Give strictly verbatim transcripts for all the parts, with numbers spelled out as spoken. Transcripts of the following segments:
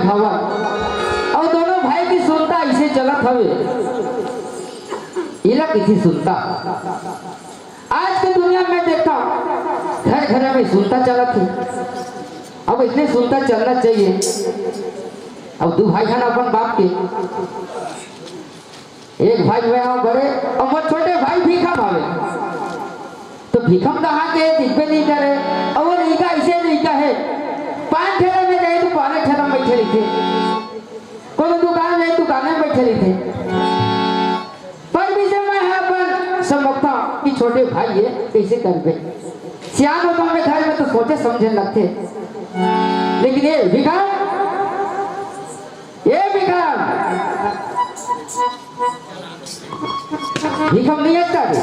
हवय। अउ दोनों भाई के सुनता अइसे चलत हवे, एला कहिथे सुनता। आज के दुनिया में देखथंव, घर घर में सुनता चलत हे। अब अइसने सुनता चलना चाहिए। अब दू भाई हन अपन बाप के, एक भाई मैं हंव बड़े, अउ मोर छोटे भाई भीखम हवे। तो भीखम कहाँ के हे, दिखबे नइ करे। अउ वो लइका अइसे लइका हे, पान ठेला में जाही तो पाने ठेला में बइठे रहिथे, कोनो दुकान में जाही दुकान में बइठे रहिथे। पर भी से मैं ह अपन समझथंव कि छोटे भाई हे, कइसे करबे। सियान होथंव मैं घर में तो सोचे समझे लगथे। लेकिन ए भीखम, ए भीखम, भीखम नइ हस का रे?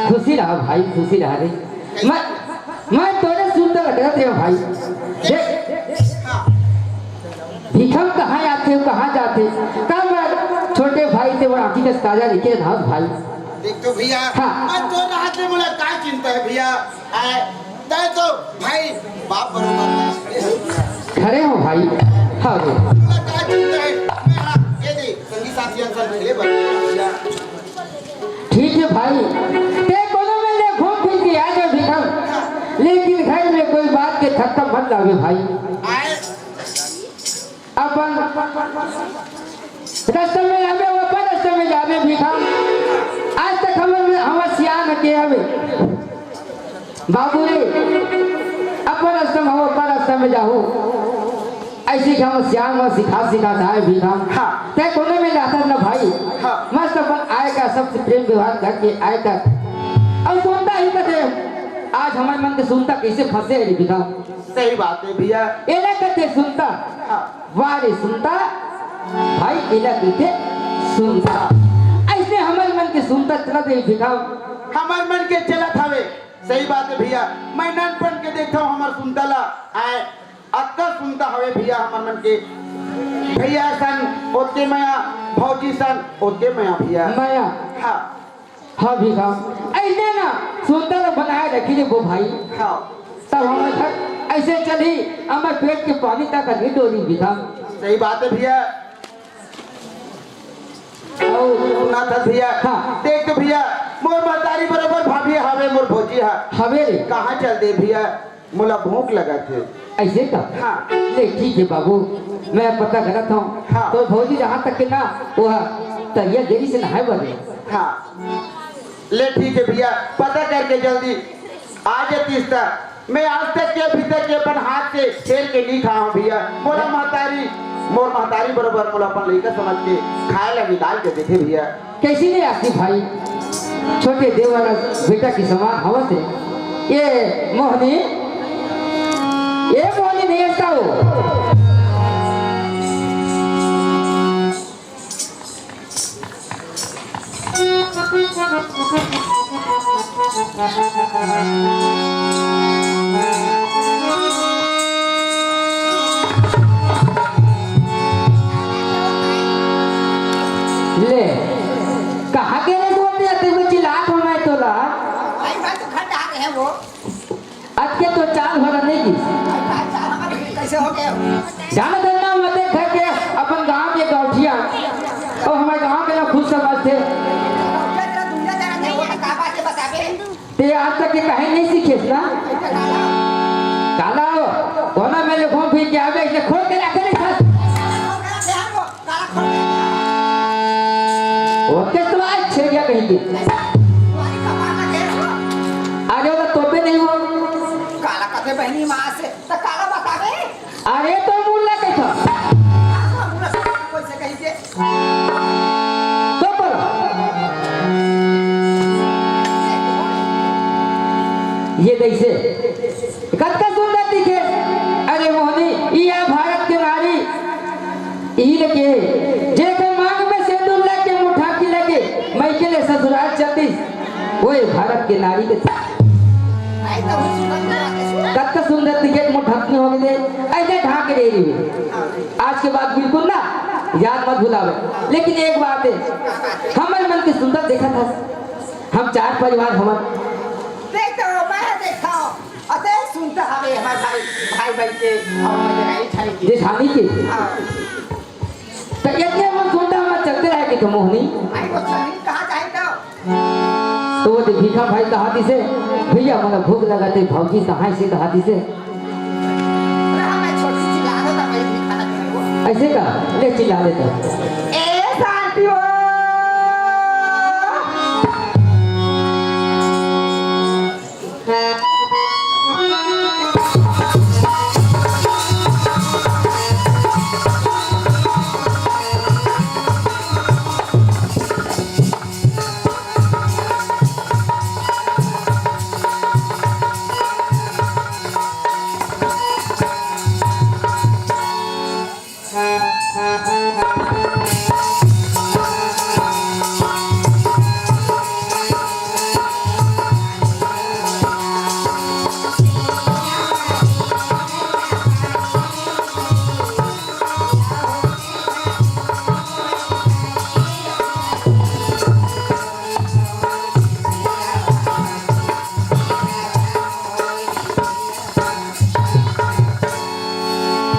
खुशी रहा भाई, खुशी रहा रे। मैं, मैं तोरे सुनता लगत रहे भाई। देख, भीखम कहाँ आथे, कहाँ जाथे, का मैं छोटे भाई से वो आँखी के ताजा लेके रहा भाई। देख तो भैया, हाँ। मैं तो राहत ले मोला का चिंता हे भैया। आय, तैं तो भाई बाप बरोबर हे। खड़े हो भाई। हाँ रे। मोला का चिंता हे? मैं हाँ, ये दे, संगी साथी अंसर मिले बन भैया। ठीक हे भाई, तैं कोनो में ले घूम फिर के आ जा भीखम, लेकिन घर में कोई बात के धक्का मत लावे भाई। आय। अपन रस्ता में आवे, वो अपन रस्ता में जावे भीखम। आज तक हमर, हमर सियान के हवे। बाबू रे, अपन रस्ता में हो, अपन रस्ता में जाहू। अइसे कि हमर सियान म सिखा, सिखा आए भीखम। हाँ। तैं कोनो में जाथस ना भाई। हाँ। मस्त अपन आय का सबसे प्रेम व्यवहार करके आय का। अउ सुनता ही कथे, आज हमर मन के सुनता कइसे फंसे हे रे भीखम? सही बात हे भैया। एला कथे सुनता। हाँ। वाह रे सुनता, भाई एला कहिथे सुनता। अइसने हमर मन के सुनता चलत हे भीखम। हमर मन के चलत हवे। सही बात हे भैया, मैं नानपन के देखथंव हमर सुनता ला। आय, अतका सुनता हवे भैया हमर मन के। भैया सन ओतके मया, भौजी सन ओतके मया भैया। मया। हाँ। हाँ भीखम, अइसने ना सुनता ला बनाए रखी रे वो भाई। हाँ। तब हमर घर अइसे चलही, हमर पेट के पानी तक नइ डोलही भीखम। सही बात हे भैया। अउ सुनत हस भैया। हाँ। देख तो भैया, मोर महतारी बरोबर भाभी हवे, मोर भौजी ह। हवे रे। कहाँ चल दे भैया, मोला भूख लगत हे। अइसे का? हाँ। ले ठीक हे बाबू, मैं पता करत हंव। हाँ। तो भौजी जहाँ तक के ना, वो तरिया गे रिहिस नहाए बर। हाँ। ले ठीक हे भैया, पता करके जल्दी आ जातिस त। मैं आज तक के, अभी तक के अपन हाथ से छेर के नइ खाए हंव भैया। मोला महतारी, मोर महतारी बरोबर मोला अपन लइका समझ के खाए ला निकाल के देथे भैया। कइसे नइ आतिस भाई, छोटे देवर बेटा के समान हवस हे। ए मोहनी, ए मोहनी नइ आतिस का वो? ले, कहाँ गे रे तैं? अतेक चिल्लात हंव मैं तोला। भाई, भाई, तो घर जा रहे हैं वो। अतके तो चाल भर नइ गिस। कइसे हो गए? जानत हस ना, हमर घर के, अपन गांव के गौंटिया, अउ हमर गांव के ना खुद समझथे। तैं आज तक के कहीं नइ सीखेस ना? काला हो, कोना में ले घूम फिर के आवे, अइसे खोल के रखे रहिथस। ओके तो आज छेड़िया कहीं के। अरे, वो तोपे नइ हो। काला कथे बहिनी माँ से, त काला बतावे। अरे, तो मुल्ला कहिथा। मुल्ला कइसे कही के? तो बोलो। ये कइसे? कतका सुंदर दिखे। अरे मोहनी, इही भारत के नारी, इही लेके ओए भारत के नारी के, आई तो सुंदर ना, कत्ता सुंदर दिखे, मोर ढकनी हो गए, ऐसे ढांक के दे रही है। आज के बाद बिल्कुल ना याद मत भुलावे। लेकिन एक बात है, हमर मन के सुंदर देखा था, हम चार परिवार हमर। देख तो मैं देखा, अते सुंदर हवे हमार भाई, भाई बन के, हम मजे नहीं खाएंगे। जेठानी के। हाँ। त एतने मन सुनता हमर चलते रहे कि तो मोहनी। आई वो चली कहाँ जाए तो? तो वो दे भीखा भाई कहा दिसे, "भैया, मोला भूख लगा थे, भौजी कहाँ से कहा दिसे?" अरे हाँ, मैं छोटी चिल्ला रहा था, मैं भी खाना खाने को। ऐसे का? ले चिल्ला देता। ए शांति हो।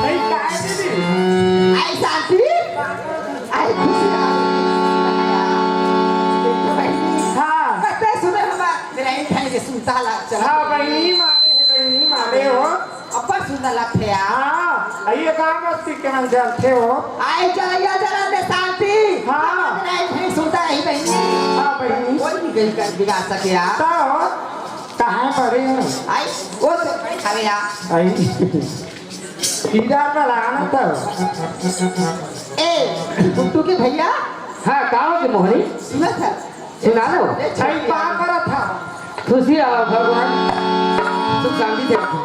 नहीं, काय दीदी? आई शांति, आई खुशी। हाँ। कते सुने हम मेरा एक खाने के सुनता ला चला। हाँ, बहिनी मारे है, बहिनी मारे हो। अब्बड़ सुंदर लगथे यार। हाँ, ये गांव बस्ती के मन जानथे हो। आई चलैया जरा दे शांति। हाँ। मेरा एक खाने सुनता रही बहिनी। हाँ, बहिनी। कोई नहीं गई कर बिगाड़ सके यार। का हो? कहाँ पड़े हो? आई, वो तो खड़े खड़े यार। आई। सीधा पर आना तो। ए, गुड्डू के भैया। हाँ, का हो के मोहनी? सुना था। सुना लो। ए, सही का करा था? खुशी रहो भगवान। सुख शांति से रखो।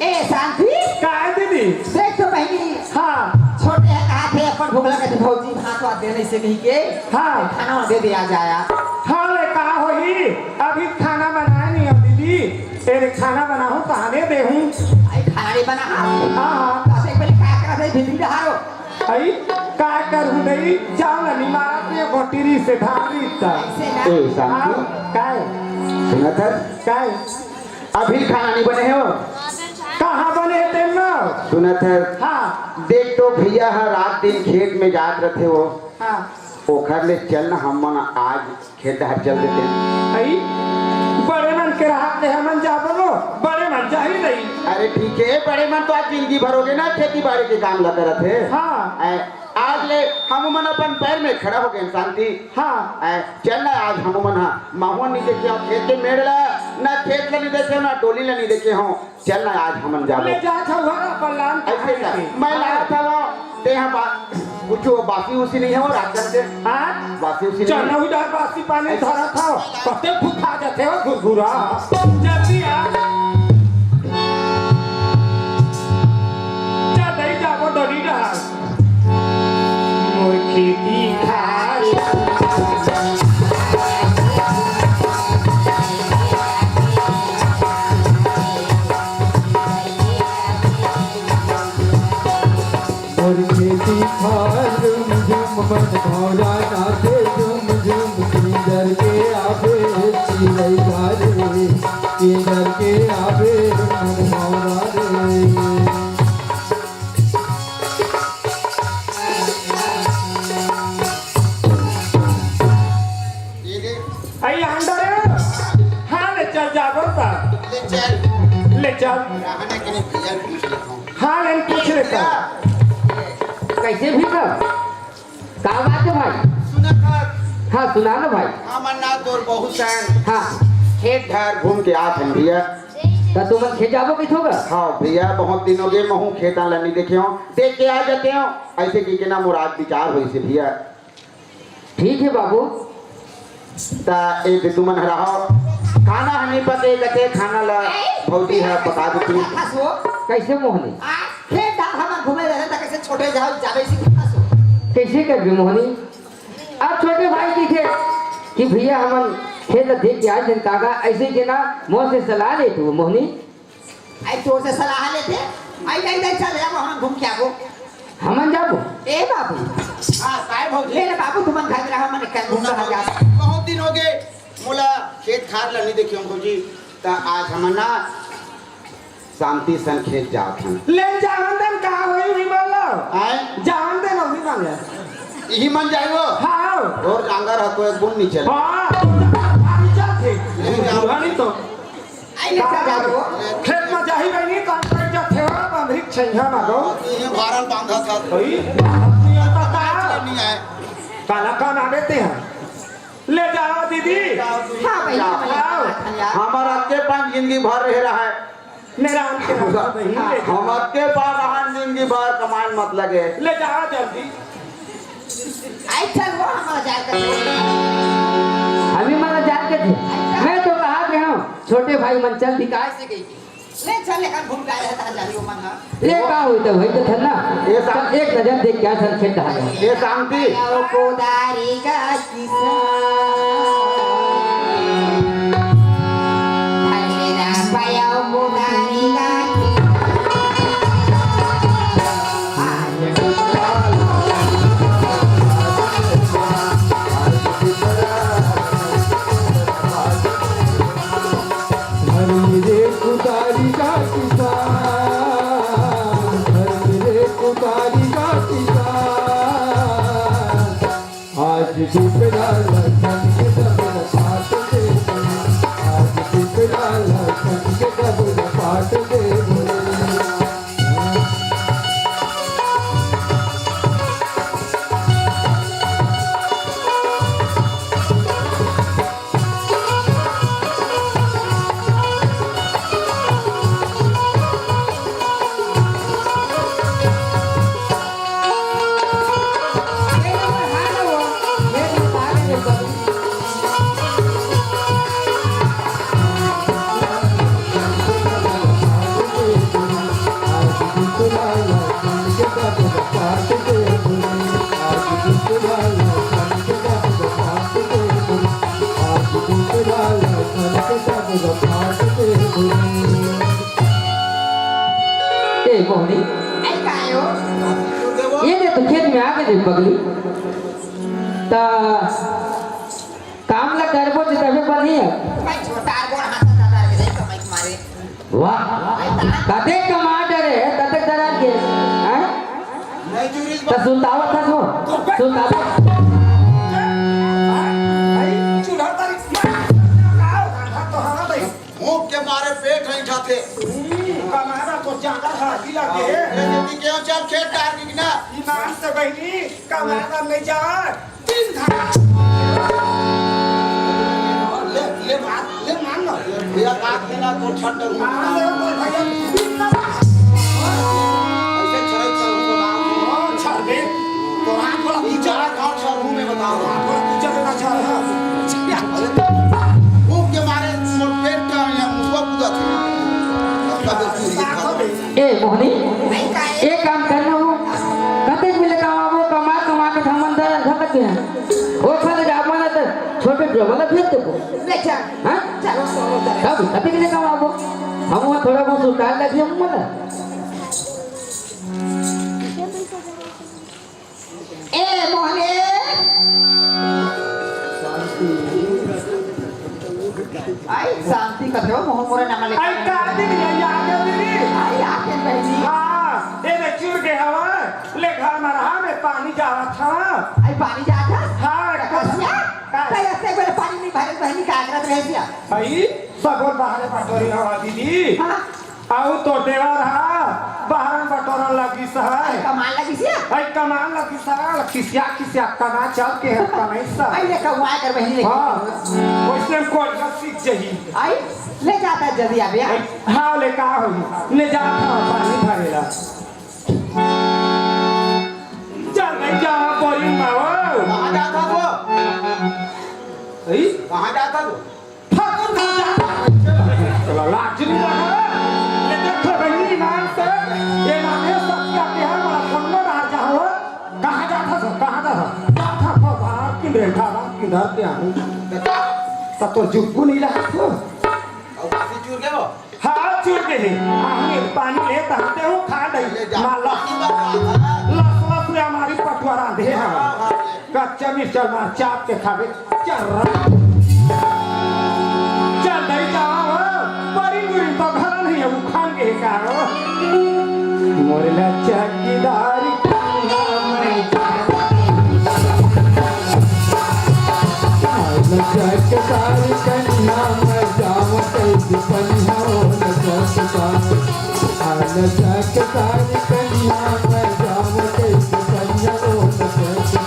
ए, शांति? का है दीदी? देख तो बहिनी। हाँ। छोटे है, कहा थे, अपन भोगला कहते भौजी, भात वात दे नहीं से कहीं के। हाँ। खाना वाना दे दिया जाया। हाँ, ले, का होही? अभी खाना बनाए नहीं हो दीदी। तेरे खाना बनाहूँ, कहाँ दे देहूँ? आई खाना नहीं बना। हाँ, हाँ। तो देख पहले का कर दे, भिंडी डहारो। आई, का करूँ दई? जाओ ना, निमारा के गोटीरी से धारी ता। ऐसे ना। ए, शांति। हाँ, काय? सुना था? काय? अभी खाना नहीं बने हो? कहाँ बने हे तेन ना? सुनत है। हाँ। देख तो भैया ह रात दिन खेत में जात रथे हो। हाँ। ओखर ले चल न हमन आज खेत डहर चल देते। अई, बड़े मन के राहत ले हमन जाबो नो, बड़े मन जाही नहीं। अरे ठीक है, बड़े मन तो आज जिंदगी भर हो गए ना खेती बाड़ी के काम ला करत हे। हाँ। ऐ, आज ले हम मन अपन पैर में खड़ा हो गए शांति। हाँ। ऐ, चल ना आज हम मन हा महू ह नी देखे हो खेत के मेड़ ला, ना खेत ला नी देखे हो, ना डोली ला नी देखे हो। चल ना आज हमन जाबो। ले जा छौहरा बल्लान ऐसे का? मैं ला था वो, ते यहाँ बा-, कुछ वो बासी उसी नहीं है वो रात से। हाँ? बासी उसी नहीं है। चना उधर बासी पानी ऐसे धरा था, कते भूखा जाते हो घुरघुरा। जल्दी आ। जा दई जाबो डोली डहार। मोर खेती खार। मोर खेती खार झुम झुम मन भौरा नाचे झुम झुम किंजर के आबे चिरैया रे। किंजर के आबे मन भौरा रे। ये दे। आई अंडा रे। हाँ, ले चल जा बरता। ले चल। ले चल। रहने के लिए भैया पूछ लेता हूँ। हाँ, ले पूछ लेता। कैसे भी कर? का बात है भाई? सुना कर। हाँ, सुना ना भाई। हाँ, मन्ना तोर बहुत सैन। हाँ। खेत घर घूम के आत हन भैया। त तुमन खेत जाबो कहिथो गा? हाँ भैया, बहुत दिन हो गए, महू खेत ला नी देखे हो, देख के आ जाते हो। ऐसे की के ना मोर आज विचार होइसे भैया। ठीक है बाबू। त ए दे तुमन हरा हो, खाना हनी पके कते खाना ला भौजी है पका देती। कैसे मोहनी? आ, खेत धार हमर घूमे रहे त कैसे छोटे जाओ, जाबे से खासो। कैसे करबे मोहनी? अब छोटे भाई कहिथे कि भैया, हमन खेत ला देख के आए हन, काका, अइसे के ना, मोर से सलाह ले तू, मोहनी। अई, तोर से सलाह लेथे? अई, अई, अई, चल, अब हमन घूम के आबो। हमन जाबो? ए बाबू। हाँ, काय भौजी? ले रे बाबू, तुमन घर में रहो, हमन कल घूम के आ जाबो। बहुत दिन होगे, मोला खेत खार ला नइ देखे हंव भौजी, त आज हमन ना शांति सन खेत जात हन। ले जावन दे न, का होही, उही मन ला। आय? जावन दे न, उही मन ला। इही मन जाही वो? हाँ। अउ नांगर ह तो एक बूंद नइ चले। हाँ, तो जा, भारी जाथे। ले जाओ। बुढ़ा नहीं तो। आई ले जा, जा, जा। खेत में जाही बहिनी, तो अंदर जाथे, हो, बंधरी छैया मारो। इही भारल बांधा था। भाई, नहीं आता का? नहीं आए। काला का ना देते हैं? ले जाओ दीदी। हाँ भाई, हाँ। हाँ भाई, हाँ यार। हमर अतके पान जिंदगी भर रहे रहा है। मेरा अंत के रास्ता नहीं ले जाओ। हम अतके पान रहा जिंदगी भर कमाए मत लगे। ले जाओ जल्दी। आई चल वो हमारा जाए कर। अभी मारा जाए के थे। मैं तो कहा गया हूँ, छोटे भाई मन चल दिखाए से गई। ले चल, लेकिन घूम के आए हैं, ताजा ही वो मन है। ले का होई त भाई तो थन ना। ये सा- एक नजर देख क्या थन खेत ढाल। ये शांति। आओ कोदारी का किसान। भले ना पायो कोदारी का किसान। आज धर मेरे कुदारी का किसान, धर मेरे कुदारी का किसान। आज पिपरा लखन के डबल पाट दे, आज पिपरा लखन के डबल पाट दे। ए मोहनी, आई कायो? ये दे तो खेत में आगे दे पगली। त काम ला करबो जे तबे बनही अब। भाई छोटा गोड़ हाथ दादा के नहीं कमाई के मारे। वाह, कते कमा डरे, कते डरा के, हैं? नहीं चोरी त सुतावत हस वो, सुतावत। भाई चूल्हा तारी, का हो, का तो हमारा भाई। भूख के मारे पेट नहीं खाते। हम्म, कमाना तो ज्यादा हाथी लागे। ये जल्दी क्यों चल खेत डाल दी ना? ईमान से बहिनी, कमाना नहीं जा। तीन घंटा। ले, ले मार, ले मार ना। भैया, काट देना तो छट डरूंगा। मार ले, मार भैया। ऐसे छड़ाई चल, हाँ, छड़ दे। तो हाथ वाला नीचे। चार घाट छड़ मुंह में बताओ। हाथ वाला नीचे देना चाह रहा है। अरे, भूख के मारे मोर पेट का या मुंह कूदा था। अब का बेचू ये खा। ए मोहनी, एक काम करना हो, कतेक मिले कमाबो, कमा कमा के हमन दर धकत हैं। ओ खाले जाबो ना त छोटे ड्राइवर ला भेज देबो। ले चल। हाँ? चल, चल, चल। तब कतेक मिले कमाबो, हम वहाँ थोड़ा बहुत सुधार लगी हम बोला। ए मोहने। आई शांति कथे हो, मोह मोरे नाम ले। आई का दीदी, आई आके दीदी। आई आके बहिनी। हाँ, ए में चुर के हवा, ले घर में रहा, मैं पानी जावत हवा। आई पानी जात हस? हाँ, कसिया? का? कई अत्ते बेर पानी नहीं भरे, बहिनी का आगरत रह गया। भाई, सगोर बाहर पटोरी हवा दीदी। हाँ। अउ तो देवर हा बहरन बटोरन लगिस है। कमाल लगिस है? अई कमाल लगिस है, खिसिया खिसिया तना चल के है, कमाई सा। अई ले कौआ कर बहिनी ले। हाँ, वैसे हम कोरिया सीख जही। अई ले जाता जल्दी आबे। अई, हाँ, ले का होई? ले जा, हाँ, पानी भरेला। चल भाई, जा, बोरी मारो। कहाँ जाता वो? अई? कहाँ जाता वो? ठाकुर का जा-, चला, लाज नहीं लगा। ये देखो बहिनी ईमान से, ये माने सत्या के हर बड़ा सुंदर राजा हो। कहाँ जाता था, कहाँ जाता था? जाता था बाहर की पेठा रात किधर के आऊं? त तोर जुक्कू नहीं रहा तो? अउ काफी चूर गए हो? हाँ, चूर गए हे। आऊं एक पानी ले, तहते हूँ खा ले ले। जा, माला। पानी बता, हाँ। लस लस ले हमारी पटुआ रांधे हैं। हाँ, हाँ, हाँ। कच्चा मिर्चा मार चाप के खावे। चल रहा। चल दई जावा हो। बड़ी बुरी तो घर नहीं है, वो खान के का हो। मोर ला चौकीदारी कन्या मैं जावा। मोर ला चौकीदारी कन्या मैं जावा, कैसे पनिया हो न चौकीदार। मोर ला चौकीदारी कन्या मैं जावा, कैसे पनिया हो न चौकीदार।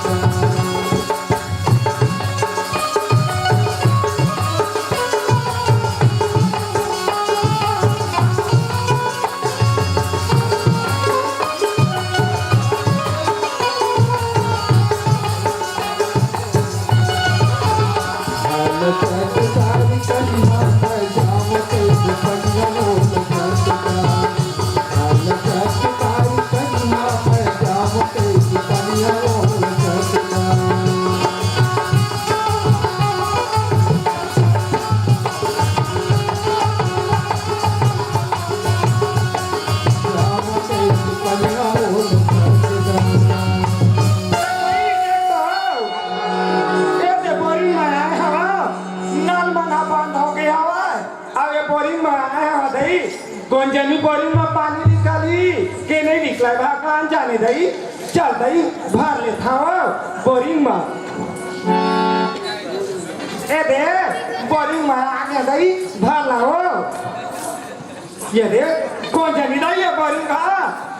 ए दे बोरिंग में आए हवा, नल मन ह बंद हो गए हवा। अब ये बोरिंग में आए हवा दई, कोन जनी बोरिंग में पानी निकाली के नहीं निकला, भगवान जाने दई। चल दई, भर ले था बोरिंग में। ए दे, बोरिंग में आ गया दई, भर ला हो। ये दे, कोन जनी दई ये बोरिंग का?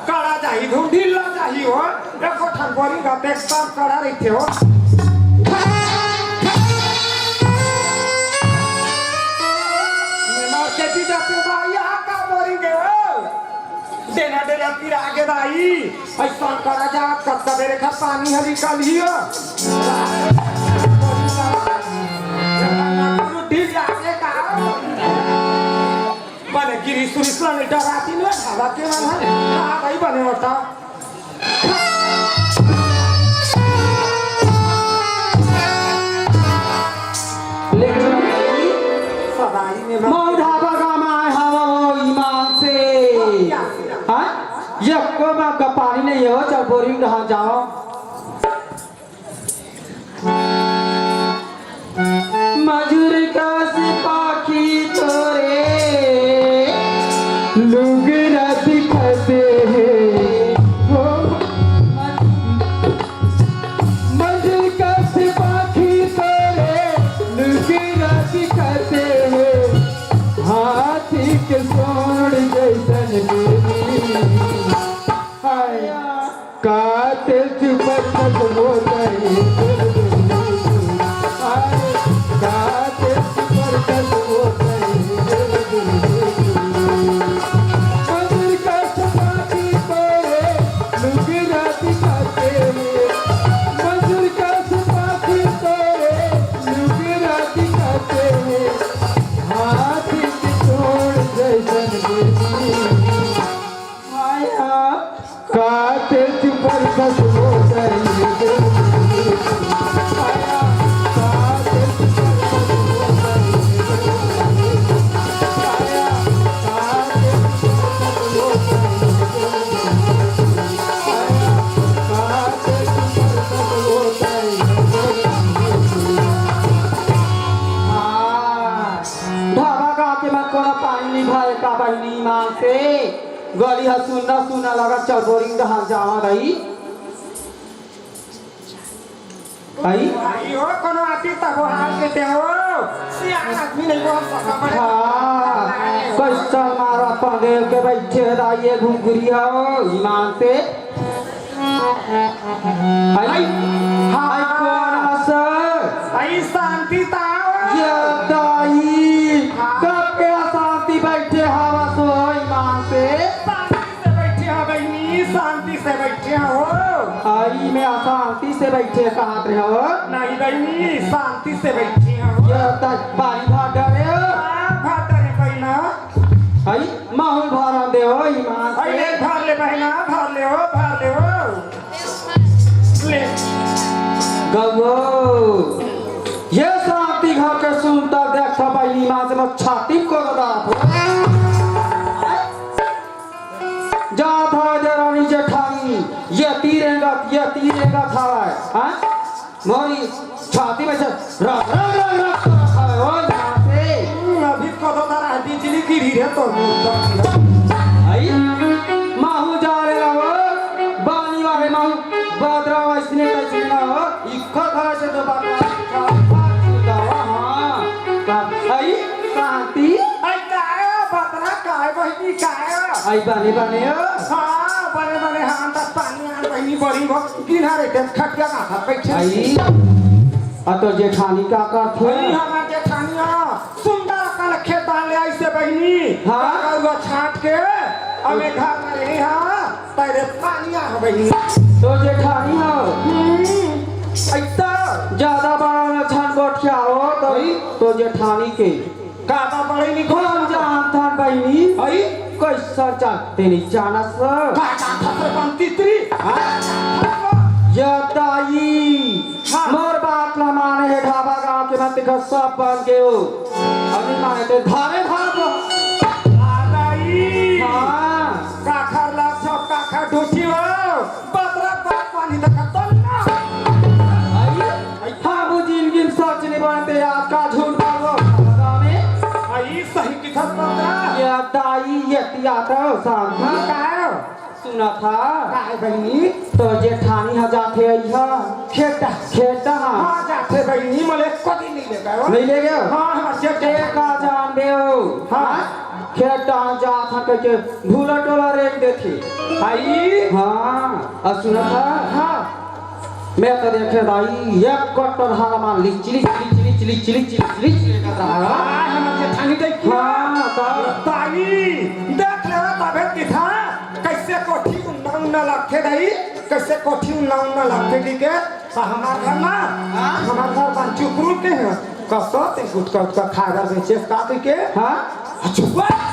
कड़ा जाही धुन ढीला जाही हो। एको ठन बोरिंग का देख सब कड़ा रहिथे हो। मैं मार के जी जाते भाई, यहाँ का बोरिंग है हो? डेना डेना पिरा के दाई, ऐसा कड़ा जा, कब तबेरे खा पानी हली कल ही हो। ढीला के का? बने गिरी सुरिस ला नहीं डराती ना, ढाबा के मन है। हाँ भाई, बने होता। लेकिन सदाई में मऊ ढाबा का मैं हवा वो ईमान से। हाँ? यक्को मग का पानी नहीं हो, चल बोरिंग डहान जाओ। मजूर कस पाखी तोरे लुगरा दिखते हे हो। मजूर कस पाखी तोरे लुगरा दिखते हे। हाथी के सोंड़ जैसन बेनी। हाय। काते चुपर कस होतई। हाय। काते चुपर कस होतई। मजूर कस पाखी तोरे लुगरा दिखते हे। मजूर कस पाखी तोरे लुगरा दिखते हे। हाथी के सोंड़ जैसन बेनी। आया। काते चुपर कस होतई। आया। काते चुपर कस होतई। आया। काते चुपर कस होतई। आया। काते चुपर कस होतई। हाँ। ढाबा का के मत कोनो पानी नहीं भाए का बहिनी माँ से। गली ह सुन्ना सुन्ना लगत, चल बोरिंग डहान जावा दई। आई? आई हो, कोनो आती तब हाल देते हो। सियान आदमी नहीं बोल सकता बड़े। हाँ, क्वेश्चन मारा पंगेल के बैठे दाई ये घुंघरी हो, ईमान से। आई, आई, हाँ। आई कौन हस? आई शांति ताव। ये दाई, हाँ। कब के अशांति बैठे हवस हो ईमान से? शांति से बैठे हो बहिनी, शांति से बैठे हो। आई में अशांति से बैठे कहत रहे हो? नहीं बहिनी, शांति से बैठे हो। ये दाई, पानी भर डरे हो? हाँ, भर डरे बहिना। आई, महू भर दे हो ईमान से। आई, ले, भर ले बहिना, भर ले हो, भर ले हो। ले। गवो। ये शांति घर के सुनता देखता बहिनी माँ से मोर छाती को दाप हो। जात हवय देवरानी जेठानी, ये तीरेंगत, ये तीरेंगत हवय, हाँ? मोरी छाती में से रग, रग, रग, रग करत हवय, ओ यहाँ से। हम्म, अभी कदो तारा बिजली गिरी रे तो। आई, माहू जा रे हो, बानी वाले माहू, बदरा वैसने तैसने ना हो, इक्का धरा से तो बात, हाँ, का, आई, शांति। आई, काय, बदरा, काय, बहिनी, काय? आई, बने, बने हो। हाँ, बने, बने, हाँ, दस पानी आन, बहिनी, बड़ी हो, किनारे के खटिया ना था, बैठे। आई, आ तो जेठानी का करथे? आई, हमार जेठानी, हाँ, सुंदर अकन खेत डाल ले, ऐसे बहिनी, हाँ? गरुआ छाट के, हमें घर में रहे, हाँ। पहले पानी आ बहिनी। तो जेठानी हो। हम्म। ऐसा ज्यादा बड़ा न छन गोठिया हो तो, हई? तो जेठानी के। काका बड़े नहीं कौन जानता बहिनी? हई? कैसा जानते नहीं जानस? का जानता से बन तीतरी? हाँ? ये दाई, हाँ। मोर बात ला माने हे, ढाबा गांव के मन तेखर सब बन गयो। अभी माने ते धारे धार। दाई। हाँ। काखर लाग छो, काखर ढूठी हो, बदरा बात पानी देखा तो ना। आई, हाँ, वो जिंदगी में सच नहीं बनते, आज का झूठ बोलो, बता में। आई, सही की सच बता। ये दाई, ये तिया तो शांति। हाँ, का है? सुना था। का है बहिनी? तो जेठानी हा जाथे आई हा। खेत। खेत हा। हाँ, जाथे बहिनी, मले कदी नहीं ले गयो। नहीं ले गयो? हाँ, हाँ, जेठ के का जान दे हो? हाँ। खेत डाहर जात हन कहिके ढूला टोला रेंग देथे। आई? हाँ, अउ सुनत हस? हाँ। मैं तो देखे दाई, एक कट्टर हाल मान लिचली, लिचली, लिचली, लिचली, लिचली, लिचली करत रहा। हाँ, हमर जेठानी देखी। हाँ, तो? दाई, देख ले तभे दिखा, कैसे कोठी उन्ना उन्ना लगथे दाई, कैसे कोठी उन्ना उन्ना लगथे कहिके। त हमार घर ना, हाँ? हमार घर बन चुकरू के है। कसो ते गुटका उटका खा घर बेचे का के? हाँ? अछुआ। हाँ।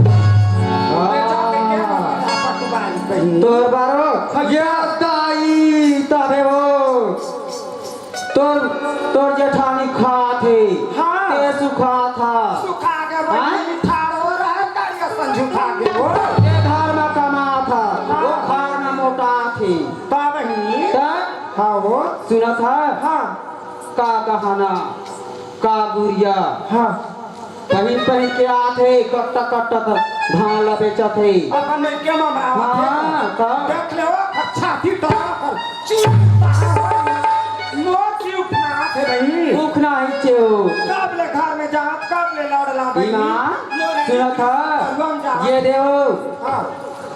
बेचा के के? पटवारी बहिनी। तोर बारो, हाँ। ये दाई, तबे वो। तोर, तोर जेठानी खात हे। हाँ। ते सुखात हस। सुखा के हाँ? बहिनी ठाड़ हो रहा है, गाड़िया संझुका के वो। ये घर में कमात हस, हाँ। वो घर में मोटात हे। का बहिनी? त? हाँ वो। सुनत हस? हाँ। का गहना, का गुरिया, हाँ। पहिन पहिन के आथे, कट्टा कट्टा त धान ला बेचत हे। अपन में के मामा आवत हे। हाँ, त? देख ले, ओ, अच्छा, फिर तो अपन चुप, नो चुप ना थे भाई। भूख ना ही चेव। कब ले घर में जात, कब ले लौट ला भाई? माँ, मोरे सुनत हस? हम जा। ये दे ओ। हाँ।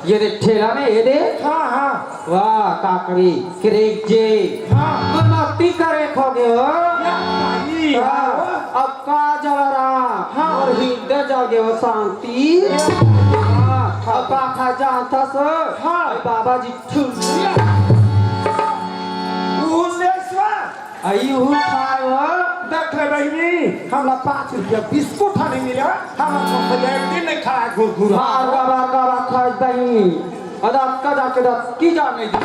ये दे ठेला में, ये दे। हाँ, हाँ। वाह, काकड़ी, करेजे। हाँ। मोर मस्ती करे खो गए हो। या भाई, हाँ। हाँ। अब का जल रहा? हाँ। मोर हृदय जल गए हो, शांति। या। हाँ, अब का खा जानत हस? हाँ। बाबा जी ठुल। या। भुवनेश्वर। अई उहू खाए हो? देख ले बहिनी, हमला पाँच रुपया बिस्कुट ह नहीं मिले, हम तो एक दिन नहीं खाए घुरघुरा। मार बाबा का बात खाए बहिनी, अदा का जाके दस की जाने दी।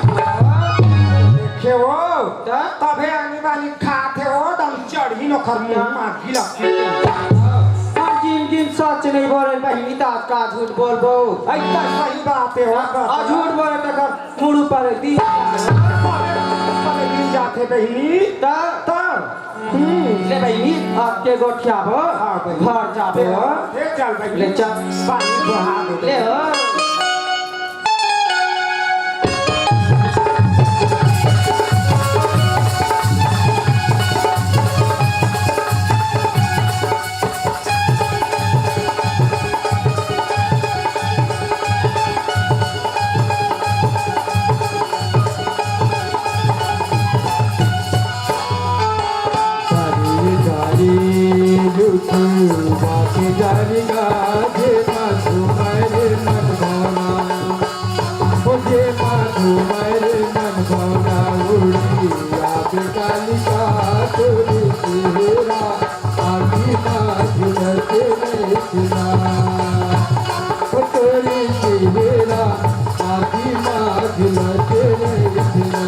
देखे हो, त? तभे आनी बानी खात हे हो, दम चढ़ी नोखर मुंह मार गिला। हम जिन जिन सच नहीं बोले बहिनी, त आज का झूठ बोलबो? ऐसा सही बात है हो, आ झूठ बोले त कर मुड़ ऊपर दी। ऊपर दी जाथे बहिनी। त? त? हम्म। ले बहिनी, अब के गोठियाबो। हाँ बहिनी। घर जाबो। ले, ले चल बहिनी। ले चल। पानी बहा दे। ले हो। सारी गाड़ी लुटू बाकी जारी गाजे माथू मारे मन भावना। मुझे माथू मारे मन भावना उड़ी आप कालिका तोरी चेहरा। आखी माझ लगे रचना, ओ तोरी चेहरा, आखी माझ लगे रचना।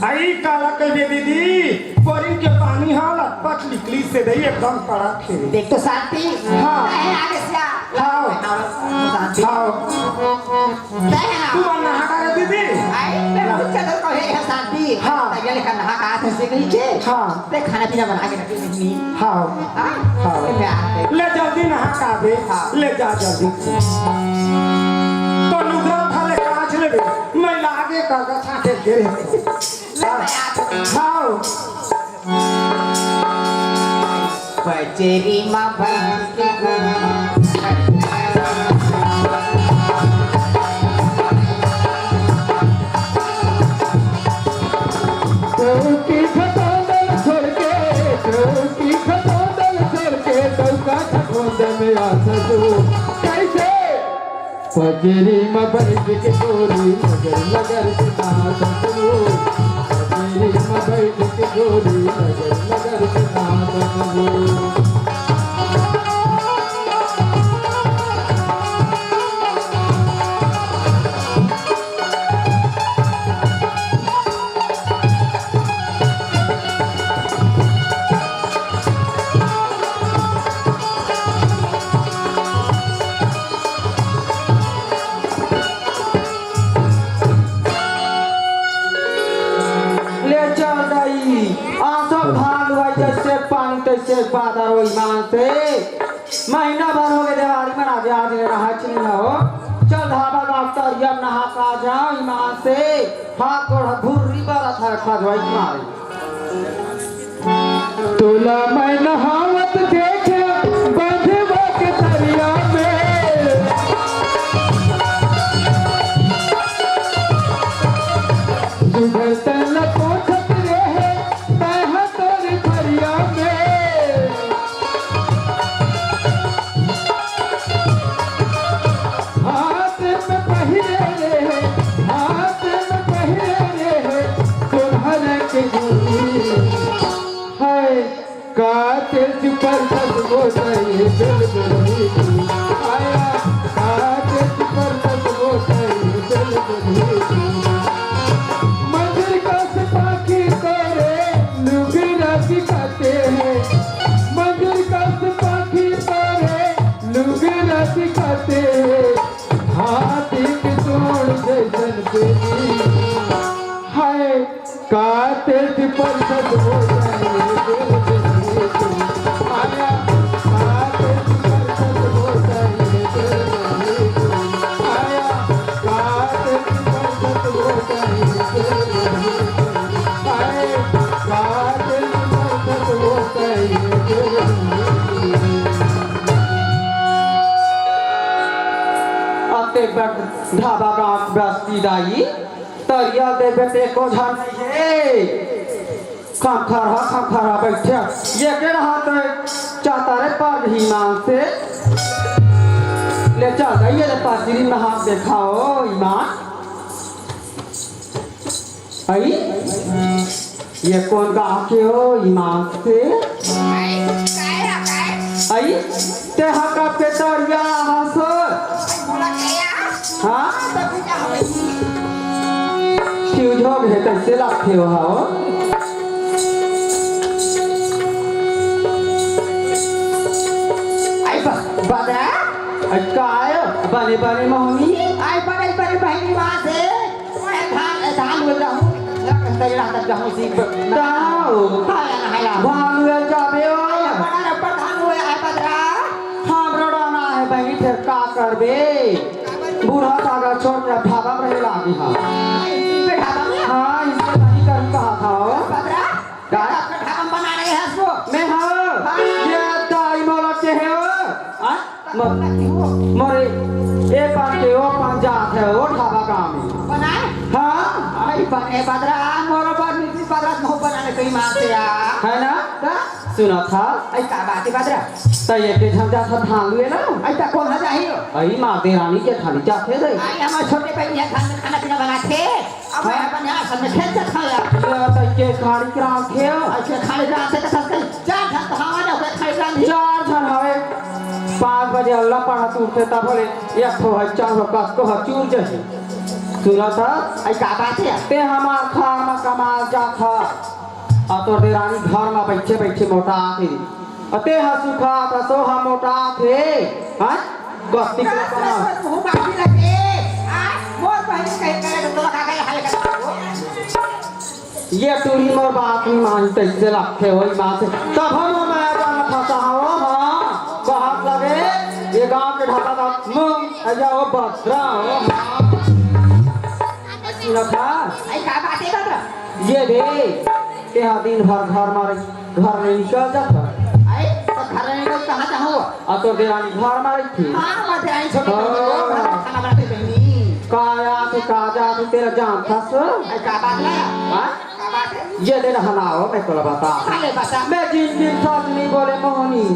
अई काला कहिबे दीदी, बोरिंग के पानी ह लटपट निकलिस हे दई, एकदम कड़क हे। देख तो शांति। हाँ। काहे आगे से आ? हाँ। शांति। हाँ। काहे ना? तू मन नहा का रे दीदी? आई, मैं बहुत चलो कहे है शांति। हाँ। तैयार लेकर नहा का आते से कही के। हाँ। ते खाना पीना बना के रखी नहीं। हाँ। हाँ? हाँ। मैं आते। ले जल्दी नहा का दे। हाँ। ले जा जल्दी। तो लुगरा था ले काज लेबे। मैं लागे का गछा के गिरे। ले मैं आते। हाँ। पचरी मा बैठ के चौकी खतोंदल छोड़ के, चौकी खतोंदल छोड़ के, चौका खतोंदल में आ ससुर। कैसे? पचरी मा बैठ के गोरी, लगर लगर के नाचत हो। पचरी मा बैठ के गोरी, लगर लगर के नाचत हो। ले चल दाई, आसो धान लुवाई जैसे पानी तैसे बादर हो ईमान से। महीना भर हो गए देवारी मना के आज ले रहा चिन्ह हो। चल धाबा डॉक्टर यम नहा का जाओ ईमान से। हाथ गोड़ भुर्री बरत है खजवाई मारे। तोला मैं नहावत देखे बंधवा के दरिया में। सुघर तन ला पोंछत रहे, मैं हा तोर फरिया में। हाथ में पहिरे रहे, हाथ में पहिरे रहे, सोनहर के गुरी। हाय, कातिल चुपर सस गोसाई बिलबुल ही तू। आया, कातिल चुपर सस गोसाई बिलबुल ही तू। मंदिर का सिपाही तोरे लुगरा सिखाते हैं। मंदिर का सिपाही तोरे लुगरा सिखाते हैं। हाथी के तोड़ जैसन बेनी। हाय, कातिल चुपर सस गोसाई बिलबुल ही तू। आया, कातिल चुपर सस गोसाई बिलबुल ही तू। आया, कातिल चुपर सस गोसाई बिलबुल ही तू। आया, कातिल चुपर सस गोसाई बिलबुल ही तू। अते बड़ ढाबा का बस्ती दाई। तरिया देबे ते को झन नहीं हे। खंखरहा, खंखरहा बइठे। ये के रहा तो चाहता रे पर ईमान से। ले चल, ये ले पासिरी में हाथ देखाओ, ईमान। आई? ये कोन गाँव के हो, ईमान से? आई? ते हा कब के तरिया हस? हाँ? फ्यूज हो गए, कैसे लगते हो, हाँ? आई ब-, बदरा? आई का आयो? बने, बने, मोहनी? आई बने, बने, बहनी, वहाँ से। ओए, धान, ए, धान बोल रहा हूँ। लग, तेरे रात तक जाऊँ सी। ताओ। हाँ, यार, हाँ, यार। भानु ए जाबे ओ। बड़ा रब्बा धान हुए, आए बदरा। हाँ, बड़ा ना है, बहनी, फिर का करबे? बूढ़ा सागर छोड़ के ढाबा में रहे लागी, हाँ। इनके ढाबा में? हाँ, इनके नहीं कर कहा था, ओ। बदरा? का? आपका ढाबा बना रहे हैं इसको? मैं हाँ। हाँ। ये दाई मोला के है, ओ। हाँ? म-, मोरे ए पान के ओ पान जात है, ओ ढाबा गाँव में। बनाए? हाँ। आई बने बदरा, मोर बर नीति बदरा, नौ बनाने कहीं मार से आ। है ना? का? सुना था? आई का बात है बदरा? त ये के झम जात था धान लुए ना? आई त कोन हा जाही हो? आई माँ देरानी के थाली जात है दई। आई हमारे छोटे बहन यहाँ घर में खाना पीना बनाते। अब मैं अपन यहाँ सब में खेल से खाया। ये तो के खाड़ी के राखे हो? अच्छा, खाड़ी के राखे तो सबके चार झन तो हवा ना, ओके खाड़ी के राखे। चार झन हवे। पाँच बजे अल्लाह पढ़ा तू उठे तब बोले, एक ठो है, चार गो कस को है, चूर जही। सुनत हस? अई का बात हे? ते हमार खार म कमाए जात हस, अउ तोर देरानी घर म बइठे बइठे मोटात हे, अउ ते ह सुखात हस, ओ ह मोटात हे। हाँ? गस्ती के कहाँ से बना। तोर मुँह बाकी लगे? आ, मोर बहिनी कहीं करे तो तोला का करे हाल कर। ये टूरी मोर बात नइ मानी, तइसे लगथे ओही माँ से। तब हम मैं अपन फंसा हो, हाँ, बहुत लगे, ये गाँव के ढाबा का मुँह, अइया ओ बदरा हो, हाँ। सुनत हस? अई का बात हे बता? ये दे, तेहा दिन भर घर म रही, घर ले निकल जात हस। अई, त घर ले निकल कहाँ जाहूँ? अउ तोर देरानी घर म रहिथे। हाँ, मैं देरानी छोटे हाँ। बहिनी, वो घर म खाना बनाथे बहिनी। का आथे, का जाथे, तेला जानत हस? अई का बात हे? हाँ? का बात हे? ये दे ना हनाओ, मैं तोला बता। अरे बता। मैं जिन जिन सच नइ बोले मोहनी,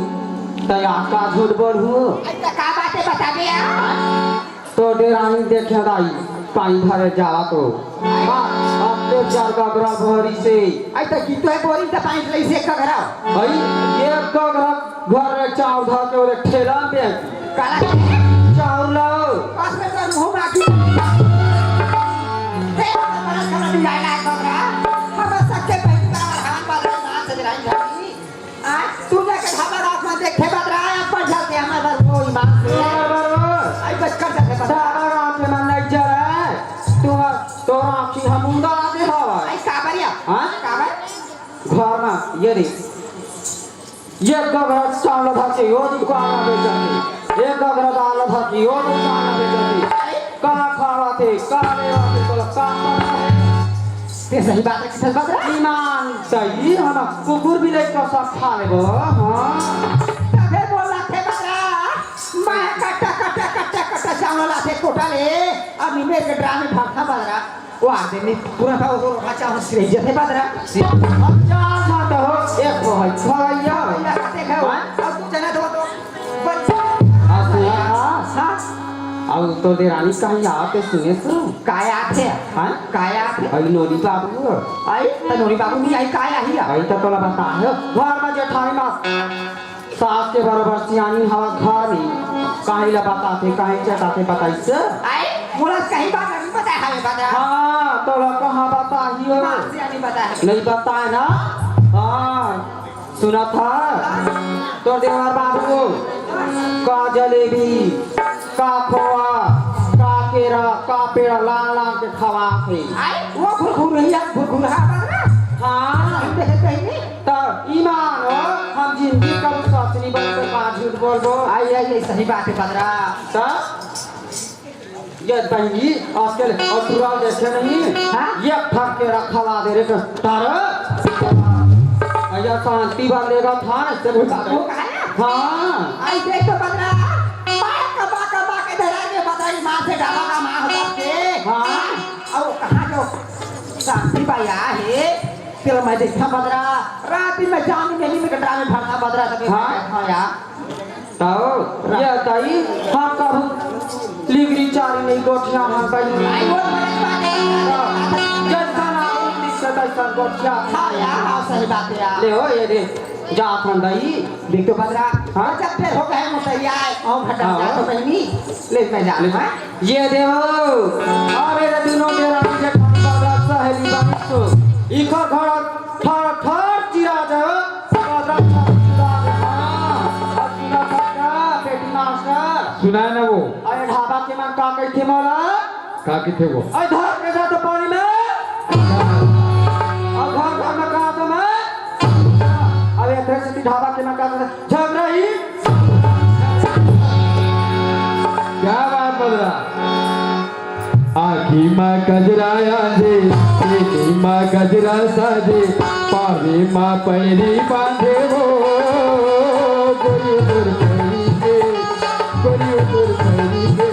त आज का झूठ बोलहूँ? अई त का बात हे, बता दे यार। तोर देरानी देखे दाई, पानी भरे जावत हो। हाँ, अब तो चार गगरा भरिस हे। अई त कितने बोरी त पानी लइसे एक गगरा? अई, एक गगरा भर चाउर धर के ओरे ठेला में बेच। काला चाउर लाओ। बस में तो मुँह माखी। हे, हमारा खाना भी लाए लाए गगरा। हम सबके पैसे का हम बाल नाच जराई जाई। आ, तू जाके ढाबा रात में देखे बदरा, अपन जाके हमारे बर वो ईमान से। अरे बदरा। आई बस कर जाके बदरा। ढाबा रात में मन नहीं जरे। तू, तोर आँखी ह मुंदा लागे हवा। आई काबर या? हाँ? काबर? घर में, ये देख। ये गगरा चावल धर के, यो दुकान में बेचत हे। ये गगरा दाल धर के, यो दुकान में बेचत हे। का खावत हे, का लेवत हे, तोला का पता हे? ते सही बात हे, किसन बदरा। ईमान सही, हम कुकुर बिलाई का सब खा लेबो, हाँ। तभे बोलत हे बदरा, मैं कट्टा, कट्टा, कट्टा, कट्टा चावल लाथे कोटा ले, अउ निमेर के ड्राम में भरथा बदरा। वो आदमी पूरा था, वो रोटा चावल सिरई जथे बदरा। अब चार सात हो, एक हो है, खवैया हो। खवैया खाते खाओ। हाँ? अब तू जना तो, तो बन- हाँ, सुना था। हाँ। अब तो देरानी कहीं आते सुने तो। काय आथे? हाँ? काय आथे? अई नोरी बाबू। अई, त नोरी बाबू नहीं आई, काय आही? अई त तोला बता है। घर में जेठानी माँ सास के बरोबर सियानी हवा घर में। काहे ला बताथे, काहे चटाथे, बताइस? अई, मोला कहीं बात नहीं बताए हवे बता। हाँ, तोला कहाँ बताही हो? हाँ, सियानी बताए हवे। नहीं बताए ना? हाँ। सुनत हस? तोर देवर बाबू, का जलेबी, का खोवा, का केरा, का पेड़ा लान लान के खवाथे। अई, वो घुरघुरहिया, घुरघुरहा बदरा? हाँ। देखे कहीं नहीं? त ईमान हो, हम जिंदगी कब सच नहीं बोलबो, का झूठ बोलबो? अई, अई, अई, सही बात हे बदरा। त ये बहिनी, आजकल अतुरा देखे नहीं, हाँ? ये ठग के रखवा दे रे, तारा। अइया शांति बा लेगा थान, चल वो कहा है? हाँ। अई देख तो बदरा, मार कबा कबा के धरा के बदरा, माँ से डाला का माँ हो के। हाँ। अउ कहाँ जो शांति बा या हे, तेरा मैं देखा बदरा, रात में जान में नहीं में कटरा में भरता बदरा तभी हाँ। हाँ यार। तउ, ये तई, हम कभू लिगरी चारी नहीं गोठिया हम कहीं। आई वो बड़े बात है। जैसा ना हो, लिख के तैसा गोठिया। हाँ यार, हाँ, सही बात है यार। ले हो, ये दे, जा थन दई। देख तो बदरा, हाँ? जब फेर हो गए मुसैया, और घटा हाँ। जा तो बहनी, ले मैं जा ले। हाँ? ये देवो, अरे रे दुनो देरानी जेठानी बदरा सहेली बानी सो। इखर घर ठर ठर चिरा जाओ, बदरा ठर चिरा जाओ। हाँ, और सुना था क्या, बेटी मास्टर? सुनाए ना वो। अरे ढाबा के मन का कहिथे मोला? का कहिथे वो? अरे धर के जा तो पानी में। और घर घर में कहा तो मैं? अरे इतने से ढाबा के मन का झगड़ा ही। क्या बात बदरा? आँखी मा कजरा आंजे, तेली मा कजरा साजे, पावे मा पैरी बांधे वो। गोरी तोर पैरी के, गोरी तोर पैरी के,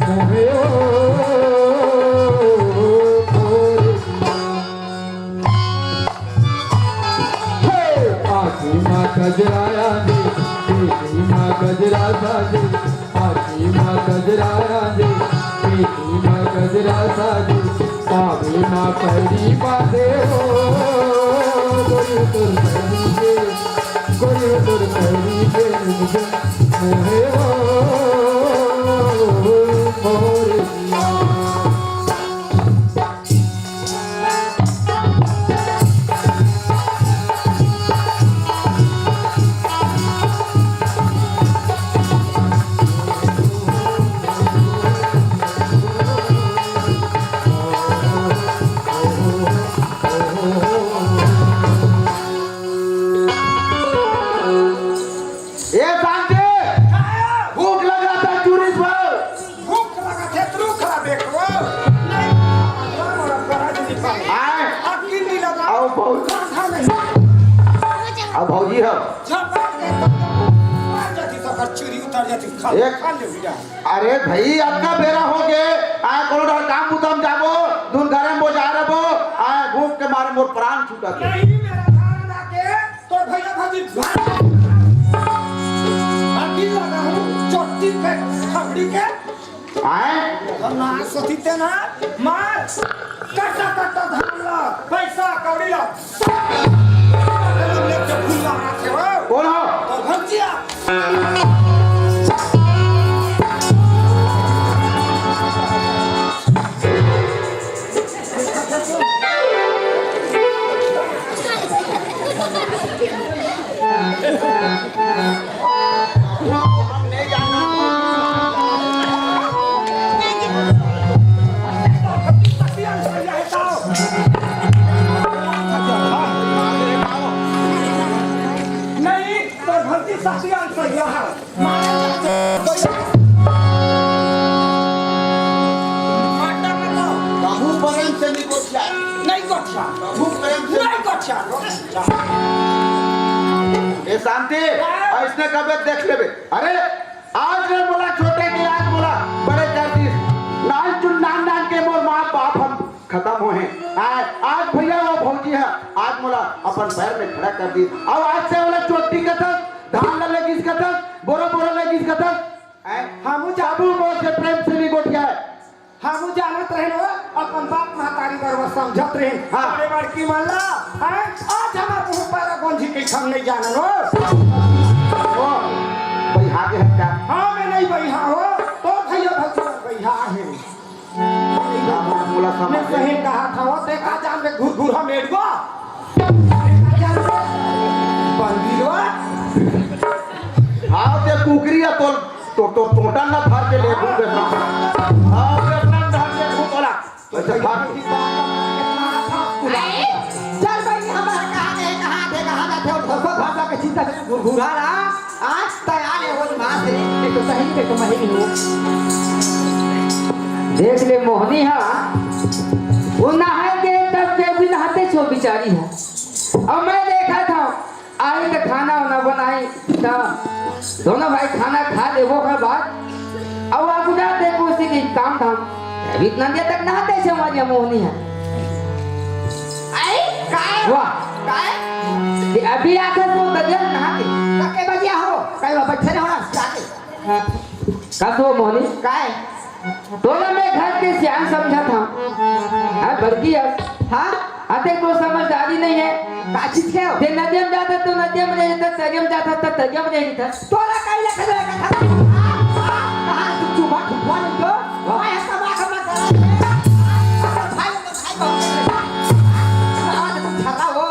मोहे वो। हे! आँखी मा कजरा आंजे, तेली मा कजरा साजे, आँखी मा कजरा आंजे, तेली मा कजरा साजे, पावे मा पैरी बांधे हो। गोरी तोर पैरी के, गोरी तोर पैरी के, मोहे हो, मोरे। आए। अक्किन नहीं लगा। आओ भौजी। कहा नहीं। अब भौजी हो। झपक के तो मार जाती तो चूरी उतर जाती। खा, एक खा ले बेटा। अरे भाई, अतना बेरा हो गे, आए कोनो डहर काम बुता म जाबो, धुन घरे म बोजा रबो, आए भूख के मारे मोर प्राण छूटत हे। नहीं, मेरा धान लाके, तो भैया भौजी, भागी लगा हूँ, चोटी पे खपड़ी के। आए? और ना सोती ते ना, मार, कट्टा कट्टा धान ला, पैसा कौड़ी ला, सब लेके फुल्ला रखे हो। कौन हो? तो भंजिया। नहीं, तो भक्ति साथी आंसर यहाँ है। माता, माता। बाबू प्रेम से नहीं गोठिया। नहीं गोठिया। बाबू प्रेम से नहीं गोठिया। ए शांति, हाँ। ऐसने कबे देख लेबे। अरे, आज ने मोला छोटे के, आज मोला बड़े कर दिस। नान चुन नान नान के मोर माँ बाप हम खतम होहे। आ, आज भैया वो भौजी है, आज मोला अपन पैर में खड़ा कर दिस। अब आज से ओला चोटी कथस, धान ला लेगिस कथस, बोरा बोरा लेगिस कथस। हैं? हमू जाबू मोर से प्रेम से नहीं गोठिया है। हमू जानत रहेन हो, अपन बाप महतारी बरोबर समझत रहेन। हाँ। बड़े बड़की मन ला, हैं? आज हमार मुँह पर गोंझी के हम नहीं जानन हो। ओ, बइहा के हत्या। हाँ, मैं नहीं बइहा हो, तो भैया भौजी बइहा है। राम मोला समझ मैं सही कहा था, वो देखा जान बे घुरघुरा मेड़वा। बंदी लो। हाँ, ते कुकरी है, तो, तो, तो, टोटल ना धर के ले घूम बे। हाँ, बे, ना धर के घूम बोला। अच्छा, भाग। चल बहिनी, हमारा कहाँ गए, कहाँ थे, कहाँ जाते हो, घर को भाषा के चिंता से घुरघुरा रहा। आज तैयार है वो माँ से, एक तो सही, एक तो महीनी हो। देख ले मोहनी हा, वो नहाए के तब के भी नहाते छो बिचारी हा। और मैं देखा था, आई तो खाना वाना बनाई, तो दोनों भाई खाना खा ले, वो के बाद अब आप उठा दे कोसी की काम धाम। अभी इतना देर तक नहाते छे हमारी मोहनी हा। आई, काय? वाह। काय? ये अभी आके तो दरिया में नहा के। काके बजिया हो? कई बार बैठे रहो ना, जाके। का तो मोहनी? काय? तोला मैं घर के सियान समझा था। हाँ, बड़की है। हाँ? अते को समझदारी नहीं है। का चीज के हो? ते नदिया में जाता तो नदिया में नहीं था, तरिया में जाता तो तरिया में नहीं था। तोला कहीं लगे तो लगे था। हाँ, हाँ, कहाँ तू चुमा ठुकवा नहीं तो? वाह। मैं ऐसा बात मत कर। भाई, भाई, भाई, भाई, भाई, तुम छर्रा हो।